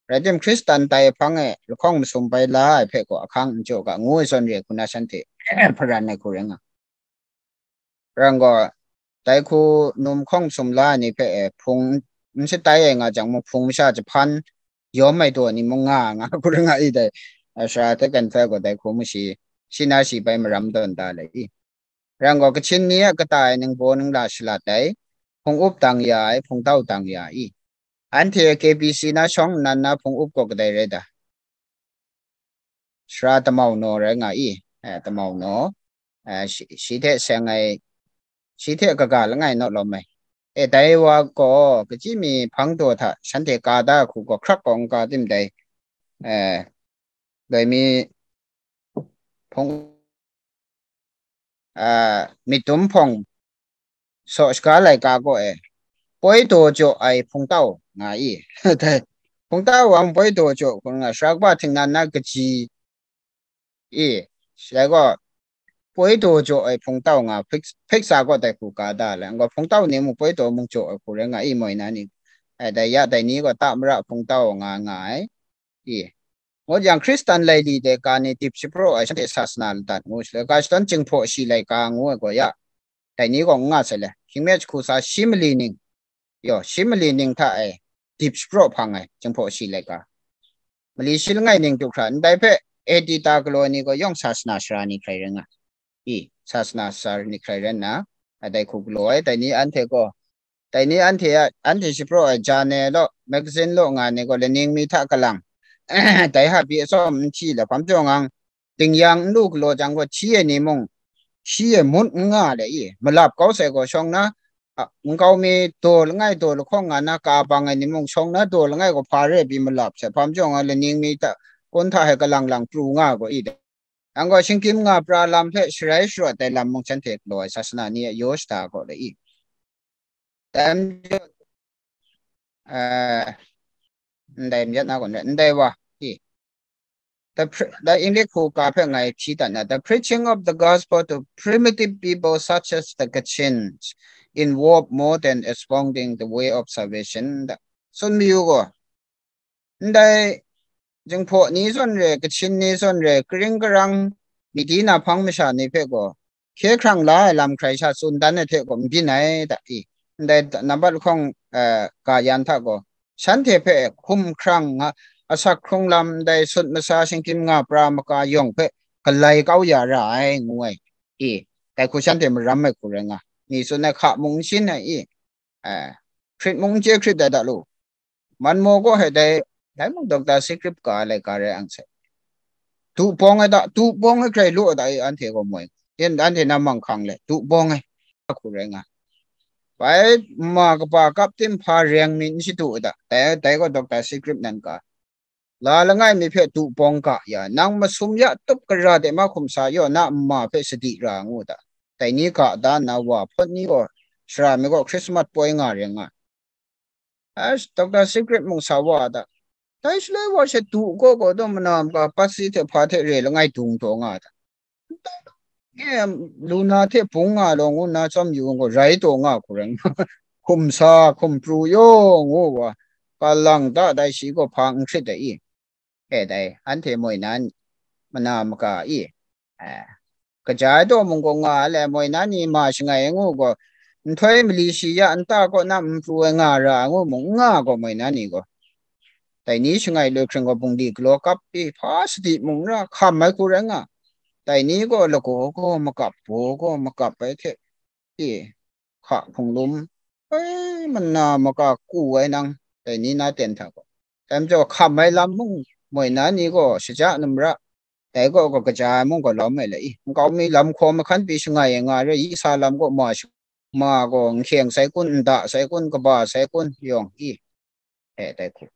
Rai tim, Hkristan tai hpang e lahkawng masum bai la ai hpe gaw ahkang n jaw ga, ngu ai zawn re hku na shanhte hparan ai hku rai nga. Rai gaw, dai hku num hkawng sum la ai ni hpe e hpung n shatai ai nga jang mung, hpung masha jahpan yawm ai daw ni mung nga nga hku rai nga i dai, a, sara hte kan hpe gaw dai hku mu shi, shi na shi bai maram tawn da le i. Rai gaw, Kachin ni a kata e ningbaw ningla shalat ai, hpung up dang ya ai, hpungtau dang ya i. Anhte K B C na shawng nnan na hpung up gaw kadai rai da? Sara Tamau Naw rai nga i, eh, Tamau Naw, eh, shi, shi hte seng ai, shi hte kaga langai naw lawm ai. E, dai wa gaw, kachyi mi hpang daw hta shanhte ka da hku gaw, hkrak gaw n ka tim dai, eh, dai mi hpung, ah, myit dum hpawng saw shaga laika gaw e, poi daw jaw ai hpungtau nga i. Dai, hpungtau wa poi daw jaw hku nga, sara kaba htingnan na kaji i, shalai gaw, poi daw jaw ai hpungtau nga, hpik-, hpiksa gaw dai hku ka da le, ngaw hpungtau ni mung poi daw mung jaw ai hku rai nga i, moi na ni, ai, dai ya, dai ni gaw ta mara hpungtau nga nga ai i. Ngut yang Hkristan laili de ka ni dip shapraw ai shanhte sasana ladat ngu shaloi, ga shadawn Jinghpaw Shi laika ngu ai gaw ya, dai ni gaw n nga sai le, hkying mi jahku sa shi mali ning, yaw, shi mali ning hta e dip shapraw hpang ai Jinghpaw Shi laika. Mali shi langai ning du hkra, ndai hpe A D ta galaw ai ni gaw yawng sasana sara ni hkrai rai nga. I, sasana sara ni hkrai rai nna, a, dai hku galaw ai, dai ni anhte gaw, dai ni anhte a, anhte shapraw ai journal law, magazine law nga ai ni gaw, laning mi hta kalang, dai hpa pyi atsawm n hti le, hpam jawng ang, dingyang n lu galaw jang gaw, hti ai ni mung, hti ai mut n nga le i, malap kau sai gaw shawng na, a, nkau mi daw langai daw lahkawng nga na ka bang ai ni mung, shawng na daw langai gaw hpa re ai pyi malap sai, hpam jawng ang, laning mi hta kun hta he kalang lang pru nga gaw i de. Yang gaw shingkim nga pra lam hpe sharai sharawt ai lam mung shanhte galaw ai sasana ni a yaw shada gaw le i. Dai majaw, eh, ndai myat na gaw, ndai wa, i. The, pre- the English hku ka hpe ngai hti dat na, the preaching of the gospel to primitive people such as the Kachins involve more than expounding the way of salvation. Da. Sun mayu gaw, ndai Jinghpaw ni zawn re, Kachin ni zawn re, karing karang, midi na hpang masha ni hpe gaw, hkye hkrang la ai lam hkrai sha tsun dan ai hte gaw n byin ai da i. Ndai nambat lahkawng, eh, ga yan hta gaw, shanhte hpe hkum hkrang nga, asak hkrung lam, ndai sut masa shingkim nga pra maka yawng hpe galai kau ya ra ai, ngu ai. I, dai hku shanhte maram ai hku rai nga, mi tsun ai hka mung n shin ai i, eh, hkrit mung n chye hkrit ai da lu. Man maw gaw he dai, dai mung Doctor Sikrip ka ai laika rai ang sai. Tu pawng ai da, tu pawng ai hkrai lu ai da, anhte gaw moi. Yen anhte na manghkang le, tu pawng ai. Hku rai nga. Bai, ma kaba kap tim hpa reng mi n shadu ai da. Dai, dai gaw Doctor Sikrip nan ka. La langai mi hpe tu pawng ga ya, nang masum ya tup gara de ma hkum sa yaw, na mma hpe sadi ra ngu da. Dai ni ga da nna wa hpawt ni gaw, sara mi gaw Christmas poi nga re nga. Ash, Doctor Sikrip mung sa wa da. Dai shaloi wa she tu gaw gaw daw mana maka patsi hte hpa hte re langai dung taw nga da. Ndai lu na hte bung nga law ngu nna tsawm yu gaw rai taw nga hku rai nga. Hkum sa, hkum pru yaw ngu wa, ka lang da dai shi gaw hpa n hkrit ai i. E dai, anhte moi na ni, mana maka i. Eh, kaja ai daw mung gaw nga ai le, moi na ni ma shangai ai ngu gaw, nhtoi mali shi ya nta kaw na n pru ai nga ra ai ngu mung n nga gaw, moi na ni gaw. Dai ni shangai loi hkring gaw bungli galaw kap i, hpa sadi mung ra hkam ai hku rai nga. Dai ni gaw lagaw gaw makap, baw gaw makap ai hte, e, hka hpung lum, e, mana maka ku ai nang, dai ni na ten hta gaw. Dai majaw hkam ai lam mung moi na ni gaw shaja numra, dai gaw gaw kaja ai mung gaw lawm ai le i, nkau mi lam hkaw mahkan pyi shangai ai nga re, yi sa lam gaw ma sha-, ma gaw nhkyeng sai kun, nda sai kun, kaba sai kun, yawng i, e, dai hku.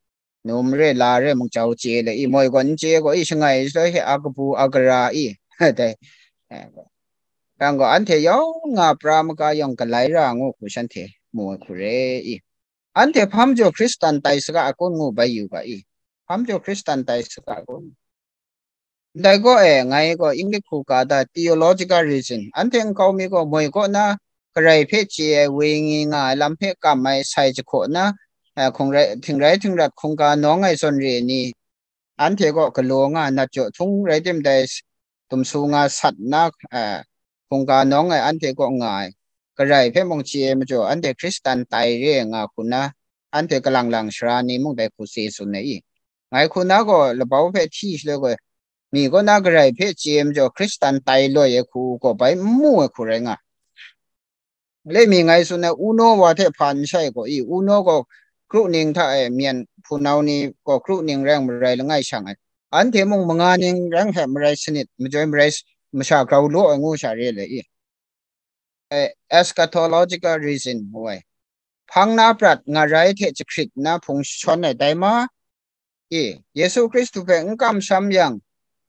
Num re, la re, mung jau chye le i, moi gaw n chye gaw i, shangai shaloi he a kabu, a gara i, dai. E, yang gaw anhte yawng nga pra maka yawng galai ra ngu hku shanhte mu ai hku re i. Anhte hpa majaw Hkristan tai saga ai kun ngu bai yu ga i. Hpa majaw Hkristan tai saga ai kun. Ndai gaw e, ngai gaw English hku ka da theological reason. Anhte nkau mi gaw moi kaw na, Karai hpe chye ai wenyi nga ai lam hpe kam ai sai jahkaw na, eh, hkungrai, htingrai htingrat hkungga nawng ai zawn re ni, anhte gaw galaw nga nat jaw htung rai tim dai, dumsu nga sat na, eh, hkungga nawng ai anhte kaw nga ai, Karai hpe mung chye ai majaw, anhte Hkristan tai re nga hku na, anhte kalang lang sara ni mung dai hku tse tsun ai i. Ngai hku na gaw labau hpe hti shaloi gaw, mi kaw na Karai hpe chye ai majaw, Hkristan tai loi ai hku gaw bai n mu ai hku rai nga. Lemi ngai tsun ai, uno wa hte hpa n shai gaw i, uno gaw kru ning hta e myen hpunau ni gaw kru ning reng marai langai shang ai. Anhte mung manga ning reng hte marai sanit, majoi marai s-, masha grau law ai ngu sha re le i. Eh, eschatological reason ngu ai. Hpang na prat ngarai hte jahkrit na hpung shawn ai dai ma? E, Yesu Hkristu hpe n kamsham yang,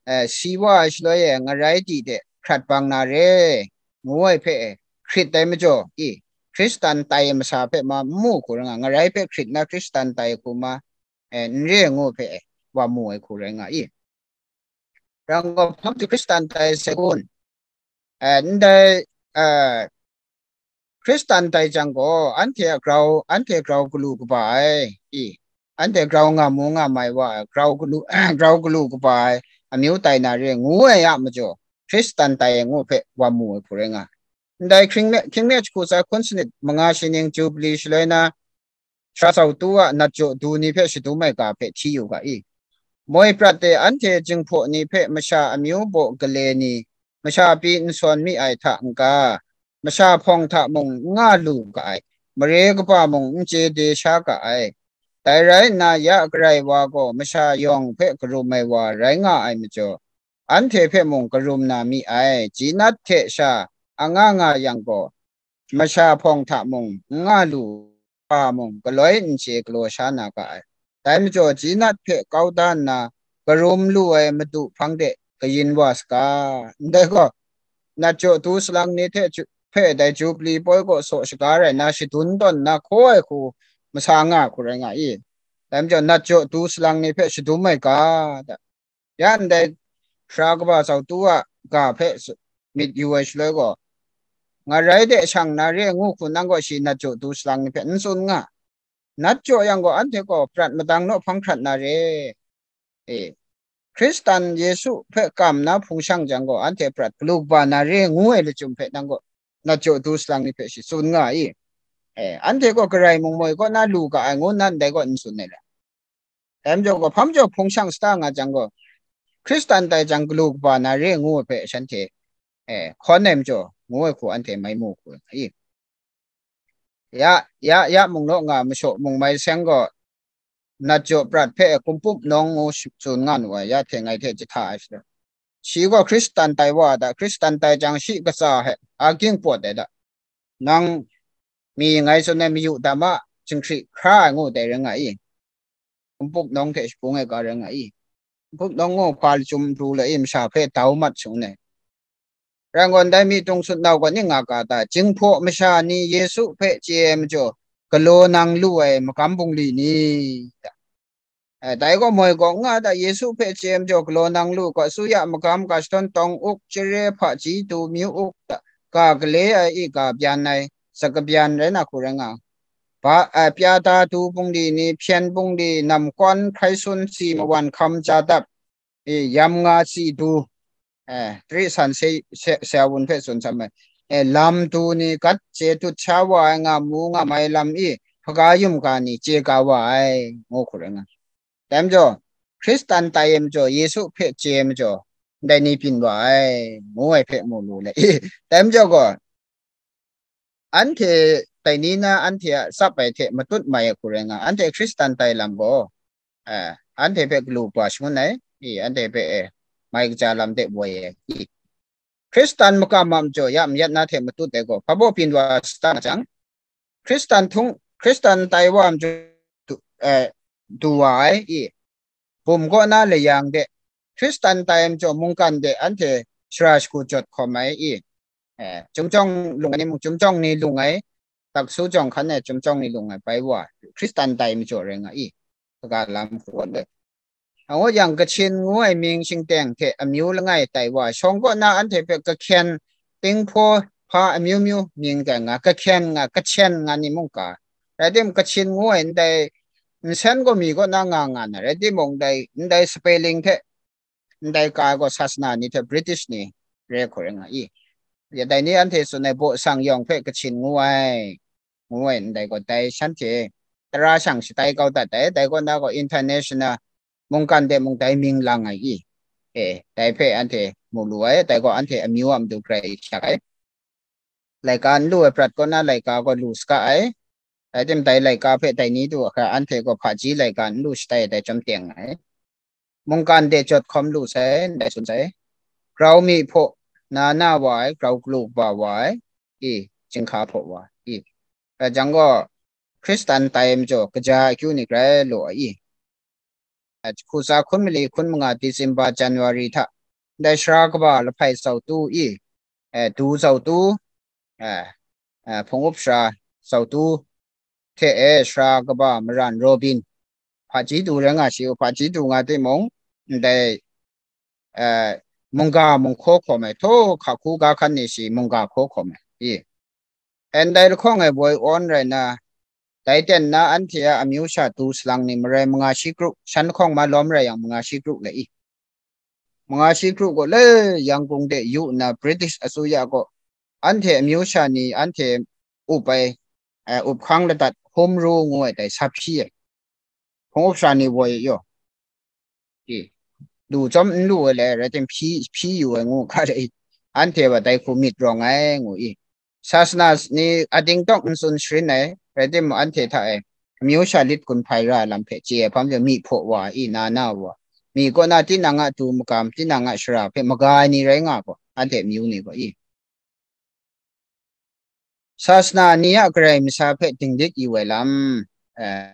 eh, si wa ai shaloi e ngarai di de hkrat bang na re, ngu ai hpe e, hkrit ai majaw, e, Hkristan tai ai masa hpe ma n mu hku rai nga, ngarai hpe hkrit na Hkristan tai hku ma, eh, n re ngu hpe e, wa mu ai hku rai nga i. Rang gaw hpang hte Hkristan tai sai kun. Eh, ndai, eh, Hkristan tai jang gaw, anhte a grau, anhte grau galu kaba ai, i, anhte grau nga mu nga mai wa ai, grau galu, grau galu kaba ai, amyu tai na re, ngu ai a majaw, Hkristan tai ai ngu hpe wa mu ai hku rai nga. Ndai hkying me, hkying me jahku sai hkun sanit manga shi ning Jubli shaloi na, sara sau tu a nat jaw du ni hpe shadum ai ga hpe hti yu ga i. Moi prat e anhte Jinghpaw ni hpe masha amyu baw gale ni, masha pyi n sawn mi ai hta n-ga, masha hpawng hta mung n nga lu ga ai, mare kaba mung n chye de sha ga ai. Dai rai nna, ya Karai wa gaw masha yawng hpe karum ai wa rai nga ai majaw, anhte hpe mung karum na mi ai, Jinat hte sha anga nga yang gaw, masha hpawng hta mung n nga lu, hpa mung galoi n chye galaw sha na ga ai. Dai majaw, Jinat hpe kau da nna, karum lu ai madu hpang de kayin wa saga. Ndai gaw, nat jaw du salang ni hte ju-, hpe dai Jubli poi kaw saw shaga rai nna, shadun tawn nna hkaw ai hku masa nga ai hku rai nga i? Dai majaw, nat jaw du salang ni hpe shadum ai ga, da. Ya ndai sara kaba zau tu a ga hpe s-, myit yu ai shaloi gaw, ngarai de shang na re ngu hku nang gaw shi nat jaw du salang ni hpe n tsun nga. Nat jaw yang gaw, anhte gaw prat madang naw hpang hkrat na re. E, Hkristan Yesu hpe kam na hpung shang jang gaw, anhte prat galu kaba na re ngu ai lachyum hpe nang gaw nat jaw du salang ni hpe shi tsun nga i? E, anhte gaw garai mung moi kaw na lu ga ai ngu nna ndai gaw n tsun ai le. Dai majaw gaw, hpa majaw hpung shang sata nga jang gaw, Hkristan tai jang galu kaba na re ngu ai hpe shanhte, e, hkawn ai majaw, ngu ai hku anhte mai mu hku nga i? Ya, ya, ya mung naw nga mashaw mung mai seng gaw, nat jaw prat hpe kumpup nawng ngu sh-, tsun nga nu ai, ya hte ngai hte jahta ai shaloi, shi gaw Hkristan tai wa ai da, Hkristan tai jang shi katsa hpe a ging pawt ai da, nang mi ngai tsun ai mayu dam a, jinghkri hkra ai ngu dai rai nga i? Kumpup nawng hte shagung ai ga rai nga i? Kumpup nawng gaw hpa lachyum pru lai i, masha hpe dau mat shangun ai. Rai ngut ndai mi tung sut nau gaw ning nga ga ta? Jinghpaw masha ni Yesu hpe chye ai majaw, galaw nang lu ai magam bungli ni? Ai, dai gaw moi gaw n nga ta? Yesu hpe chye ai majaw galaw nang lu ga, suya magam ga shadawn tawng uk, chare hpaji du myu uk ta? Ga gale ai i, ga byan ai, sa kabyan rai na hku rai nga. Ba, a, pya da du bungli ni, hpyen bungli, namkwan hkrai sun si mawan hkam ja dap, e, yam nga si du, e, tari san se, se, se a wun hpe tsun sam ai. E, lam du ni, gat chye tut sha wa ai, nga mu nga mai lam i, hpaga yum ga ni chye ga wa ai, ngu hku rai nga. Dai majaw, Hkristan tai ai majaw, Yesu hpe chye ai majaw, ndai ni byin wa ai, ngu ai hpe mu lu le. Dai majaw gaw, anhte dai ni na anhte a tsap ai hte matut mai ai hku rai nga, anhte Hkristan tai lam gaw, eh, anhte hpe galu kaba shangun ai, i, anhte hpe, eh, mai kaja lam de woi ai, i. Hkristan makam a majaw ya mayat na hte matut ai gaw, hpa baw byin wa sata nga jang, Hkristan htung, Hkristan tai wa majaw du, eh, du wa ai, i, bum kaw na layang de, Hkristan tai ai majaw mungkan de anhte shara shagu jawt hkawm ai, i, eh, chyum jawng lung ai ni mung, chyum jawng ni lung ai, taksu jawng hkan e chyum jawng ni lung ai bai wa, Hkristan tai ai majaw rai nga i? Kaga lam hku rawt ai. Angut yang, Kachin ngu ai mying shingteng hte amyu langai tai wa, shawng kaw na anhte hpe Kahkyen, Tinghpaw, hpa amyu myu mying tai nga, Kahkyen nga, Kachyen nga ni mung ka. Rai timung, Kachin ngu ai ndai nsen gaw mi kaw na nga nga na, rai timung, ndai, ndai spelling hte, ndai ka gaw sasana ni hte British ni re hku rai nga i? Ya dai ni anhte tsun ai baw sang yawng hpe Kachin ngu ai, ngu ai ndai gaw, dai shanhte tara shang shatai kau dat ai, dai kaw na gaw international mungkan de mung dai mying lang ai i? E, dai hpe anhte mu lu ai, dai gaw anhte amyu a matu grai shak ai. Laika n lu ai prat kaw na laika gaw lu saga ai. Rai timung, dai laika hpe dai ni du a hkra anhte gaw hpaji laika n lu shatai ai dai chyawm teng ai. Mungkan de jawt hkawm lu sai, ndai tsun sai. Grau mi hpaw na na wa ai, grau galu kaba wa ai, i, chyinghka hpaw wa, i. Rai jang gaw, Hkristan tai ai majaw kaja akyu ni grai law ai, i. Hkusa hkun mali hkun manga December, January hta, ndai sara kaba lahpai zau tu i, eh, du zau tu, eh, eh, hpung up sara zau tu hte e, sara kaba maran Robin, hpaji du rai nga shi u, hpaji du nga timung, ndai, eh, mungga mung hkaw hkawm ai, htaw hka hku ga hkan ni shi mungga hkaw hkawm ai, i. Ndai lahkawng e woi awn rai na, dai ten na anhte a amyu sha du salang ni marai manga shi kru, shan lahkawng malawm rai yang manga shi kru le i. Manga shi kru gaw le Yangon de yu nna British asuya gaw anhte amyu sha ni anhte up ai, eh, up hkang ladat hum ru ngu ai dai sa hpyi ai. Hpung up sara ni woi yaw, i, lu chyawm n lu ai le, rai tim hpyi, hpyi yu ai ngu hkra de i, anhte wa dai hku myit rawng ai ngu i. Sasana ni ading tawng n tsun sharin ai, rai timung, anhte hta e amyu sha lit gun hpai ra ai lam hpe chye ai hpang, mi hpaw wa i, na na wa, mi kaw na tinang a du magam, tinang a shara hpe maga ai ni rai nga gaw, anhte amyu ni gaw i. Sasana ni a karai masa hpe dinglik yu ai lam, eh,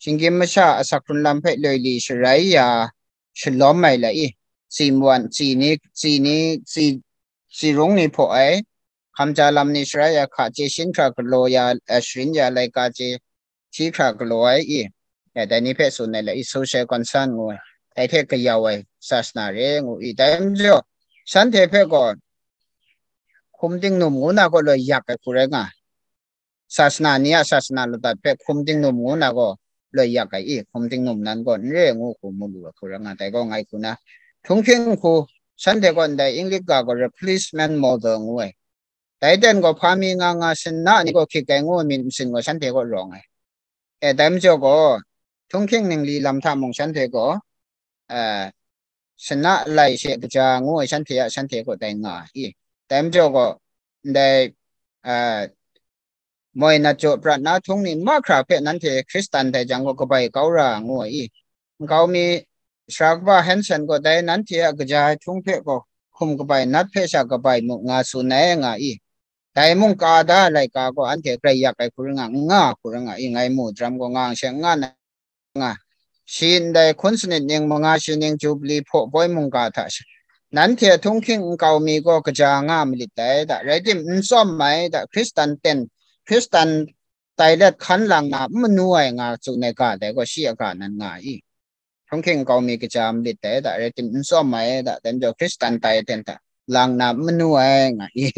shinggyim masha asak hkrun lam hpe loi li sharai ya, shalawm ai la i, tsi mwan, tsi ni, tsi ni, tsi, tsi rung ni hpaw ai, hkamja lam ni sharai ya hka, chye shin hkra galaw ya, eh, sharin ya laika chye hti hkra galaw ai i, eh, dai ni hpe tsun ai la i, social concern ngu ai, dai hte kayau ai sasana re ngu i, dai majaw, shanhte hpe gaw hkum tingnum ngu na gaw loi yak ai hku rai nga, sasana ni a sasana ladat hpe hkum tingnum ngu na gaw loi yak ai i, hkum tingnum nan gaw n re ngu hku mu lu ai hku rai nga, dai gaw ngai hku na, htunghking hku, shanhte gaw ndai English ga gaw replacement model ngu ai. Dai ten gaw hpa mi nga nga shanhte ni gaw hkyit ai ngu ai myit masin gaw shanhte gaw rawng ai. E, dai majaw gaw, htunghking ningli lam hta mung shanhte gaw, eh, shanhte lai she kaja ngu ai shanhte a shanhte gaw dai nga ai. Dai majaw gaw, ndai, eh, moi nat jaw prat na htung ni mahkra hpe nanhte Hkristan tai jang gaw kabai kau ra ngu ai i, nkau mi sara kaba Hanson gaw dai nanhte a kaja ai htung hpe gaw hkum kabai nat hpe sha kabai mu nga tsun ai nga i, dai mungga da laika gaw anhte grai yak ai hku rai nga, n nga hku rai nga i, ngai mu daram gaw nga ang she n nga na nga, shi ndai hkun sanit ning manga shi ning Jubili hpaw poi mungga hta sha, nanhte htunghking nkau mi gaw kaja nga malit dai da, rai tim n tsawm ai da, Hkristan ten, Hkristan tai let hkan lang na n manu ai nga tsun ai ga dai gaw shi a ga nan nga i, htunghking nkau mi kaja malit dai da, rai tim n tsawm ai da, dai majaw Hkristan tai ten hta lang na n manu ai nga i.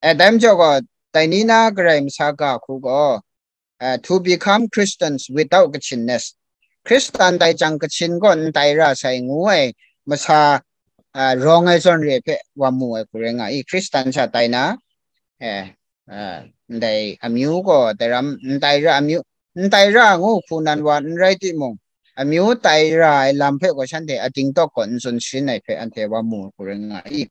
E, dai majaw gaw, dai ni na Karai masa ga hku gaw, eh, to become Christians without Kachinness. Hkristan tai jang Kachin gaw n tai ra sai ngu ai masa, eh, rawng ai zawn re hpe wa mu ai hku rai nga i, Hkristan sha tai na, eh, eh, ndai amyu gaw dai ram n tai ra amyu, n tai ra ngu hku nan wa n rai timung, amyu tai ra ai lam hpe gaw shanhte ating tawk gaw n tsun sharin ai hpe anhte wa mu ai hku rai nga i.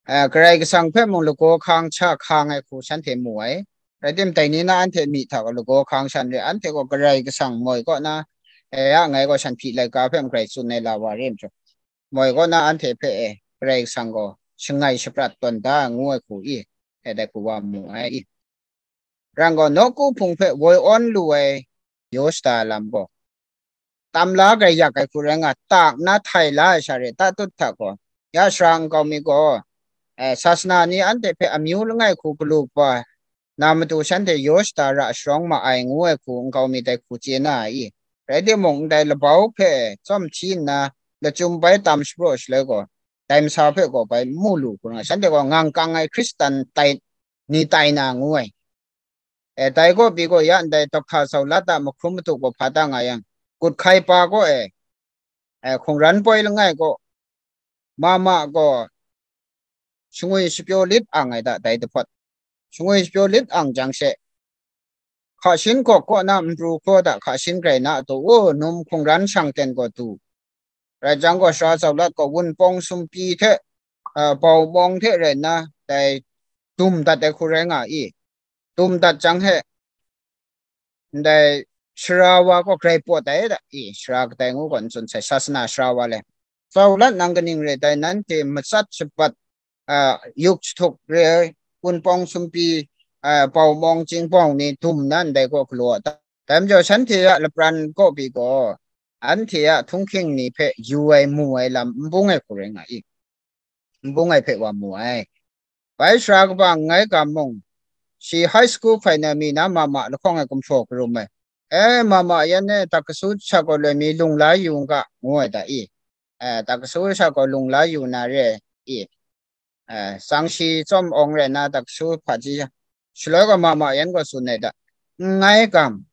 Eh, Karai Kasang hpe mung lagaw hkang hta hkang ai hku shanhte mu ai. Rai tim, dai ni na anhte myi hta gaw lagaw hkang shan re, anhte gaw Karai Kasang moi kaw na, eh, ya ngai gaw shan hpyi laika hpe mung grai tsun ai la wa re ai majaw, moi kaw na anhte hpe, eh, Karai Kasang gaw shangai shaprat tawn da ngu ai hku i, eh, dai hku wa mu ai i. Rang gaw, nawku hpung hpe woi awn lu ai yaw shada lam gaw, tam la grai yak ai hku rai nga, tak nna htai la ai sha re, tatut hta gaw, ya sara nkau mi gaw, eh, sasana ni anhte hpe amyu langai hku galu kaba na matu shanhte yaw shada ra sharawng ma ai ngu ai hku nkau mi dai hku chye na ai i? Rai timung, ndai labau hpe tsawm hti nna lachyum bai tam shapraw shaloi gaw, dai masa hpe gaw bai n mu lu hku rai nga, shanhte gaw ngangkang ai Hkristan tai, ni tai na ngu ai. E, dai gaw pyi gaw, ya ndai Dokta Zau Lat a mahkrum madu gaw hpa da nga yang, Gut Hkai Pa gaw e, e, hkungran poi langai gaw, mama gaw shangwi shapyaw lit ang ai da, dai dahpawt. Shangwi shapyaw lit ang jang she, hka shin gawk kaw na npru hkraw da hka shin grai na du, u, num hkungran shang ten gaw du. Rai jang gaw, sara Zau Lat gaw wunpawng sumpi hte, a, bau mawng hte rai nna, dai dum dat ai hku rai nga i? Dum dat jang he, ndai sara wa gaw grai pawt ai da i? Sara kadai ngu gaw n tsun sai, sasana sara wa le. Zau Lat nang kaning re ai, nanhte matsat shabat, a, yuk jahtuk re ai, wunpawng sumpi, a, bau mawng chyingbawng ni dum na ndai gaw galaw a ta? Dai majaw, shanhte a lapran kaw pyi gaw, anhte a htunghking ni hpe yu ai, mu ai lam n bung ai hku rai nga i? N bung ai hpe wa mu ai. Bai sara kaba nngai ga mung, shi high school hkai na mi na mama lahkawng e gumhpraw karum ai. E, mama yan e, tak kasu sha gaw loi mi lung la yu n ga, ngu ai da i? E, tak kasu sha gaw lung la yu na re i? E, tsang shi tsawm awng rai nna, tak kasu hpaji shaloi gaw mama yan gaw tsun ai da, nngai gam,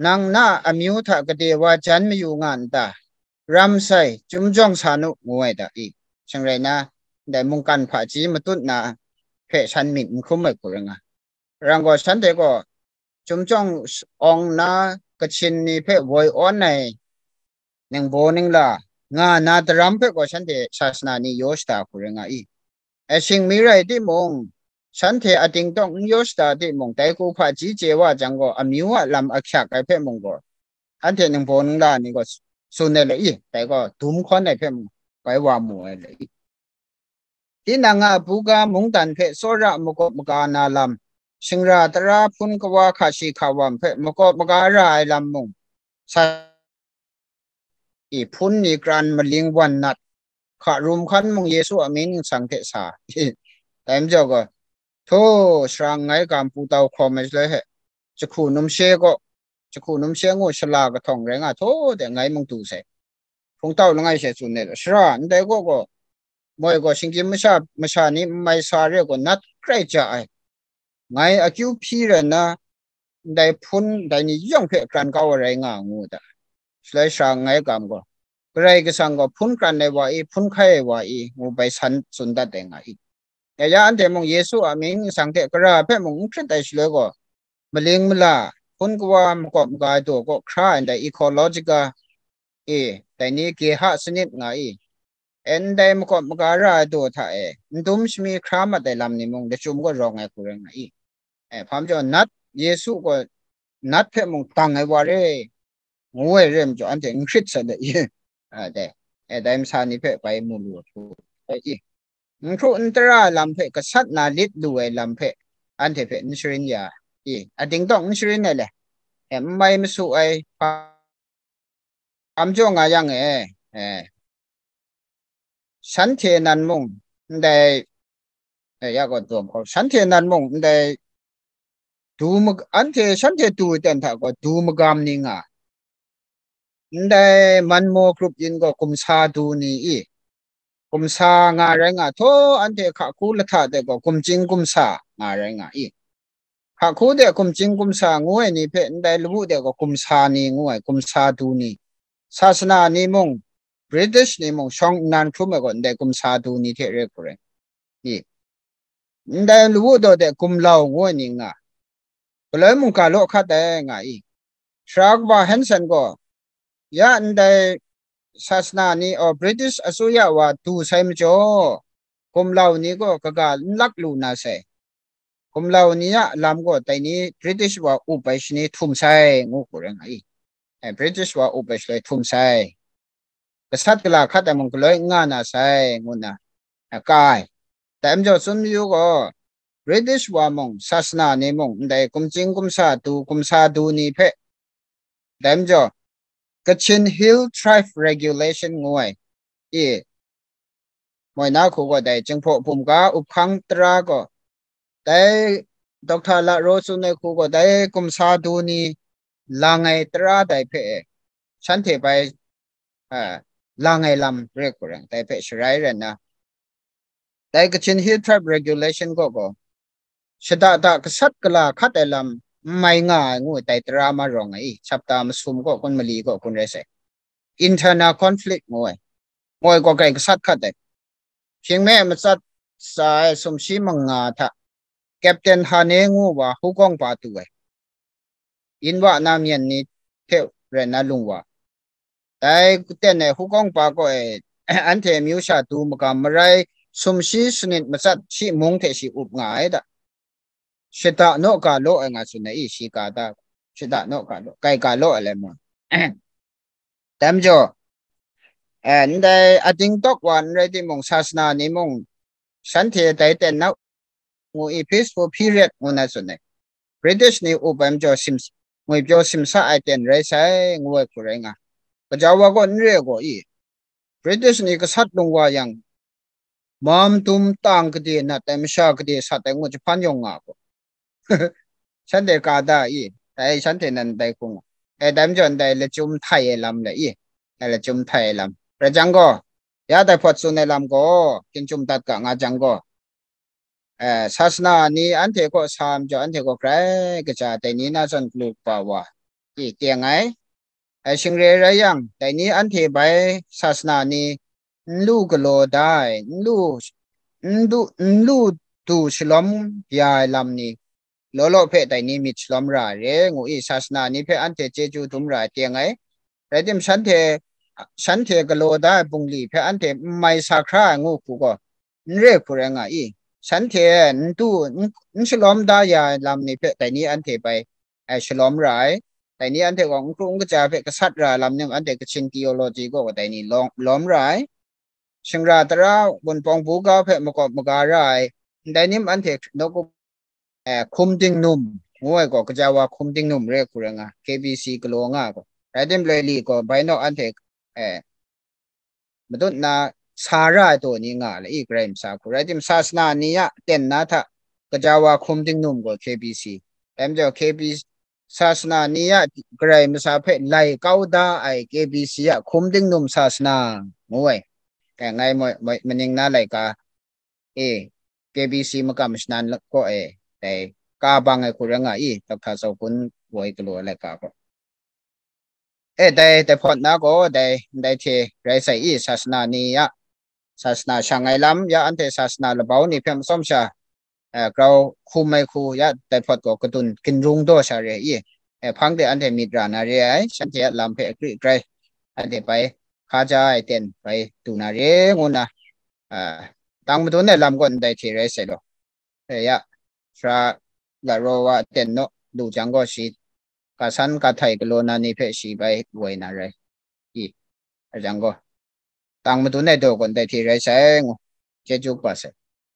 nang na a amyu hta gade wa jan mayu nga n ta? Ram sai, chyum jawng sa nu, ngu ai da i? Shing rai nna, ndai mungkan hpaji matut na hpe shan myit n hkrum ai hku rai nga. Rang gaw, shanhte gaw chyum jawng s-, awng nna Kachin ni hpe woi awn ai ningbaw ningla nga na daram hpe gaw shanhte sasana ni yaw shada hku rai nga i? E, shing mi rai timung, shanhte ating tawng n yaw shada timung, dai hku hpaji chye wa jang gaw, amyu a lam ahkyak ai hpe mung gaw, anhte ningbaw ningla ni gaw tsun ai le i? Dai gaw dum hkawn ai hpe mung bai wa mu ai le i? Tinang a buga mungdan hpe tsawra makawp maga na lam, shingra tara hpun kawa hka shi hka wam hpe makawp maga ra ai lam mung, sa I hpun ni kran maling wan nat, hka rum hkan mung Yesu a mying ningsang hte sa. Dai majaw gaw, htaw, sara nngai gam pu tau hkawm ai shaloi he, jahku numshe gaw, jahku numshe ngu shala kahtawng rai nga, htaw de nngai mung du sai. Hpungtau langai she tsun ai, sara, ndai gaw gaw, moi gaw shinggyim masha, masha ni n mai sa re gaw nat grai ja ai. Ngai akyu hpyi rai nna, ndai hpun, ndai ni yawng hpe kran kau ai rai nga, ngu da. Shaloi sara nngai gam gaw, Karai Kasang gaw hpun kran ai wa i, hpun hkai ai wa i, ngu bai san tsun dat ai nga i. Ya ya anhte mung Yesu a mying ningsang hte gara hpe mung n hkrit ai shaloi gaw, maling mala, hpun kawa makawp maga ai daw kaw hkra ai ndai ecological e, dai ni geha sanit nga i, e, ndai makawp maga ra ai daw hta e, n dum shami hkra mat ai lam ni mung lachyum gaw rawng ai hku rai nga i. E, hpa majaw nat, Yesu gaw nat hpe mung dang ai wa re, ngu ai re majaw, anhte n hkrit sa de i. A, dai, e, dai masa ni hpe bai mu lu ai hku rai i. N hkru n tara ai lam hpe gasat na lit lu ai lam hpe anhte hpe n sharin ya i, ading tawng n sharin ai le, e, n mai masu ai hpa, hpa majaw nga yang e, e, shanhte nan mung ndai, e, ya gaw dawm hkau, shanhte nan mung ndai du mag-, anhte shanhte du ai ten hta gaw du magam ni nga, ndai Manmaw grup yin gaw gumsa du ni i, gumsa nga rai nga, htaw anhte hka hku lahta de gaw gumchying gumsa nga rai nga i. Hka hku de gumchying gumsa ngu ai ni hpe ndai lawu de gaw gumsa ni ngu ai, gumsa du ni. Sasana ni mung, British ni mung shawng nnan hkrum ai gaw ndai gumsa du ni hte re hku rai i. Ndai lawu daw de gumlau ngu ai ni nga, galoi mungga law hkat ai nga i. Sara kaba Hanson gaw, ya ndai sasana ni, o, British asuya wa du sai majaw, gumlau ni gaw kaga n lak lu na sai. Gumlau ni a lam gaw dai ni British wa up ai shani htum sai, ngu hku rai nga i. E, British wa up ai shaloi htum sai. Gasat gala hkat ai mung galoi n nga na sai, ngu nna, a, ka ai. Dai majaw tsun mayu gaw, British wa mung, sasana ni mung, ndai gumchying gumsa du, gumsa du ni hpe, dai majaw, Kachin Hill Tribe Regulation ngu ai, i, moi na hku gaw dai Jinghpaw bumga up hkang tara gaw, dai Doctor Laro tsun ai hku gaw, dai gumsa du ni lang ai tara dai hpe e, shanhte bai, a, lang ai lam re hku rai, dai hpe sharai rai nna, dai Kachin Hill Tribe Regulation kaw gaw, shada da gasat gala hkat ai lam n mai nga ai ngu ai dai tara ma rawng ai i, chapter masum kaw kun, mali kaw kun rai sai. Internal conflict ngu ai. Moi kaw kai gasat hkat ai. Hpying me matsat tsa ai sumshi manga hta, Captain Hane ngu wa hukawng pa tu ai. Yin wa na myen ni hte rai nna lung wa. Dai ten e hukawng pa kaw e, anhte amyu sha du magam marai, sumshi sanit matsat shi mung hte shi up nga ai da. Shada naw ga law ai nga tsun ai i, shi ga da, shada naw ga law, kai ga law ai lai mung. Dai majaw, eh, ndai ating tawk wa n rai timung, sasana ni mung, shanhte dai ten na ngu i, peaceful period ngu na tsun ai. British ni up ai majaw sim, ngwipyaw simsa ai ten rai sai, ngu ai hku rai nga. Gaja wa gaw n re ai gaw i, British ni gasat lung wa yang, mam dum tang gade nat ai, masha gade sat ai ngu jahpan yawng nga gaw. Shanhte ka da i, dai shanhte nan dai hku nga. E, dai majaw ndai lachyum htai ai lam le i, dai lachyum htai ai lam. Rai jang gaw, ya dai hpawt tsun ai lam gaw, hkying chyum dat ga nga jang gaw, eh, sasana ni anhte kaw sa majaw, anhte kaw grai kaja dai ni na zawn galu kaba wa, i, teng ai. Ai shingre rai yang, dai ni anhte bai sasana ni n lu galaw da ai, n lu, n du, n lu du shalawm ya ai lam ni, law law hpe dai ni myit shalawm ra ai re, ngu i, sasana ni hpe anhte chyeju dum ra ai teng ai. Rai tim, shanhte, shanhte galaw da ai bungli hpe anhte n mai sa hkra ai ngu hku gaw, n re hku rai nga i, shanhte n du, n, n shalawm da ya ai lam ni hpe dai ni anhte bai, ai, shalawm ra ai. Dai ni anhte gaw n hkru n kaja hpe gasat ra ai lam ni mung, anhte Kachin theology gaw dai ni lawm, lawm ra ai. Shingra tara Wunpawng buga hpe makawp maga ra ai, ndai ni mung anhte nawku, eh, hkum dingnum ngu ai gaw, gaja wa hkum dingnum re hku rai nga, K B C galaw nga ai gaw. Rai tim, loi li gaw, bai naw anhte, eh, matut na sa ra ai taw ni nga le i, Karai masa hku rai tim, sasana ni a ten na hta kaja wa hkum tingnum gaw K B C. Dai majaw K B C, sasana ni a Karai masa hpe lai kau da ai K B C a hkum tingnum sasana ngu ai. Eh, ngai moi, moi, maning na laika e, K B C makam mashanan kaw e, dai ka bang ai hku rai nga i, Doctor Zau Kun woi galaw ai laika gaw. E, dai, dai hpawt na gaw, dai, dai hte rai sai i, sasana ni a, sasana shang ai lam, ya anhte sasana labau ni hpe matsawm sha, eh, grau hkum ai hku, ya dai hpawt gaw kadun ginrung daw sha re i, eh, hpang de anhte myit ra na re ai, shanhte a lam hpe akri akrai, anhte bai hka ja ai ten bai du na re, ngu nna, ah, tang madun ai lam gaw ndai hte rai sai law. E ya, sara la raw wa ten naw lu jang gaw shi, ka san ka htai galaw na ni hpe shi bai woi na rai. I, a jang gaw, tang madun ai daw gaw ndai hte rai sai ngu, chyeju kaba sai.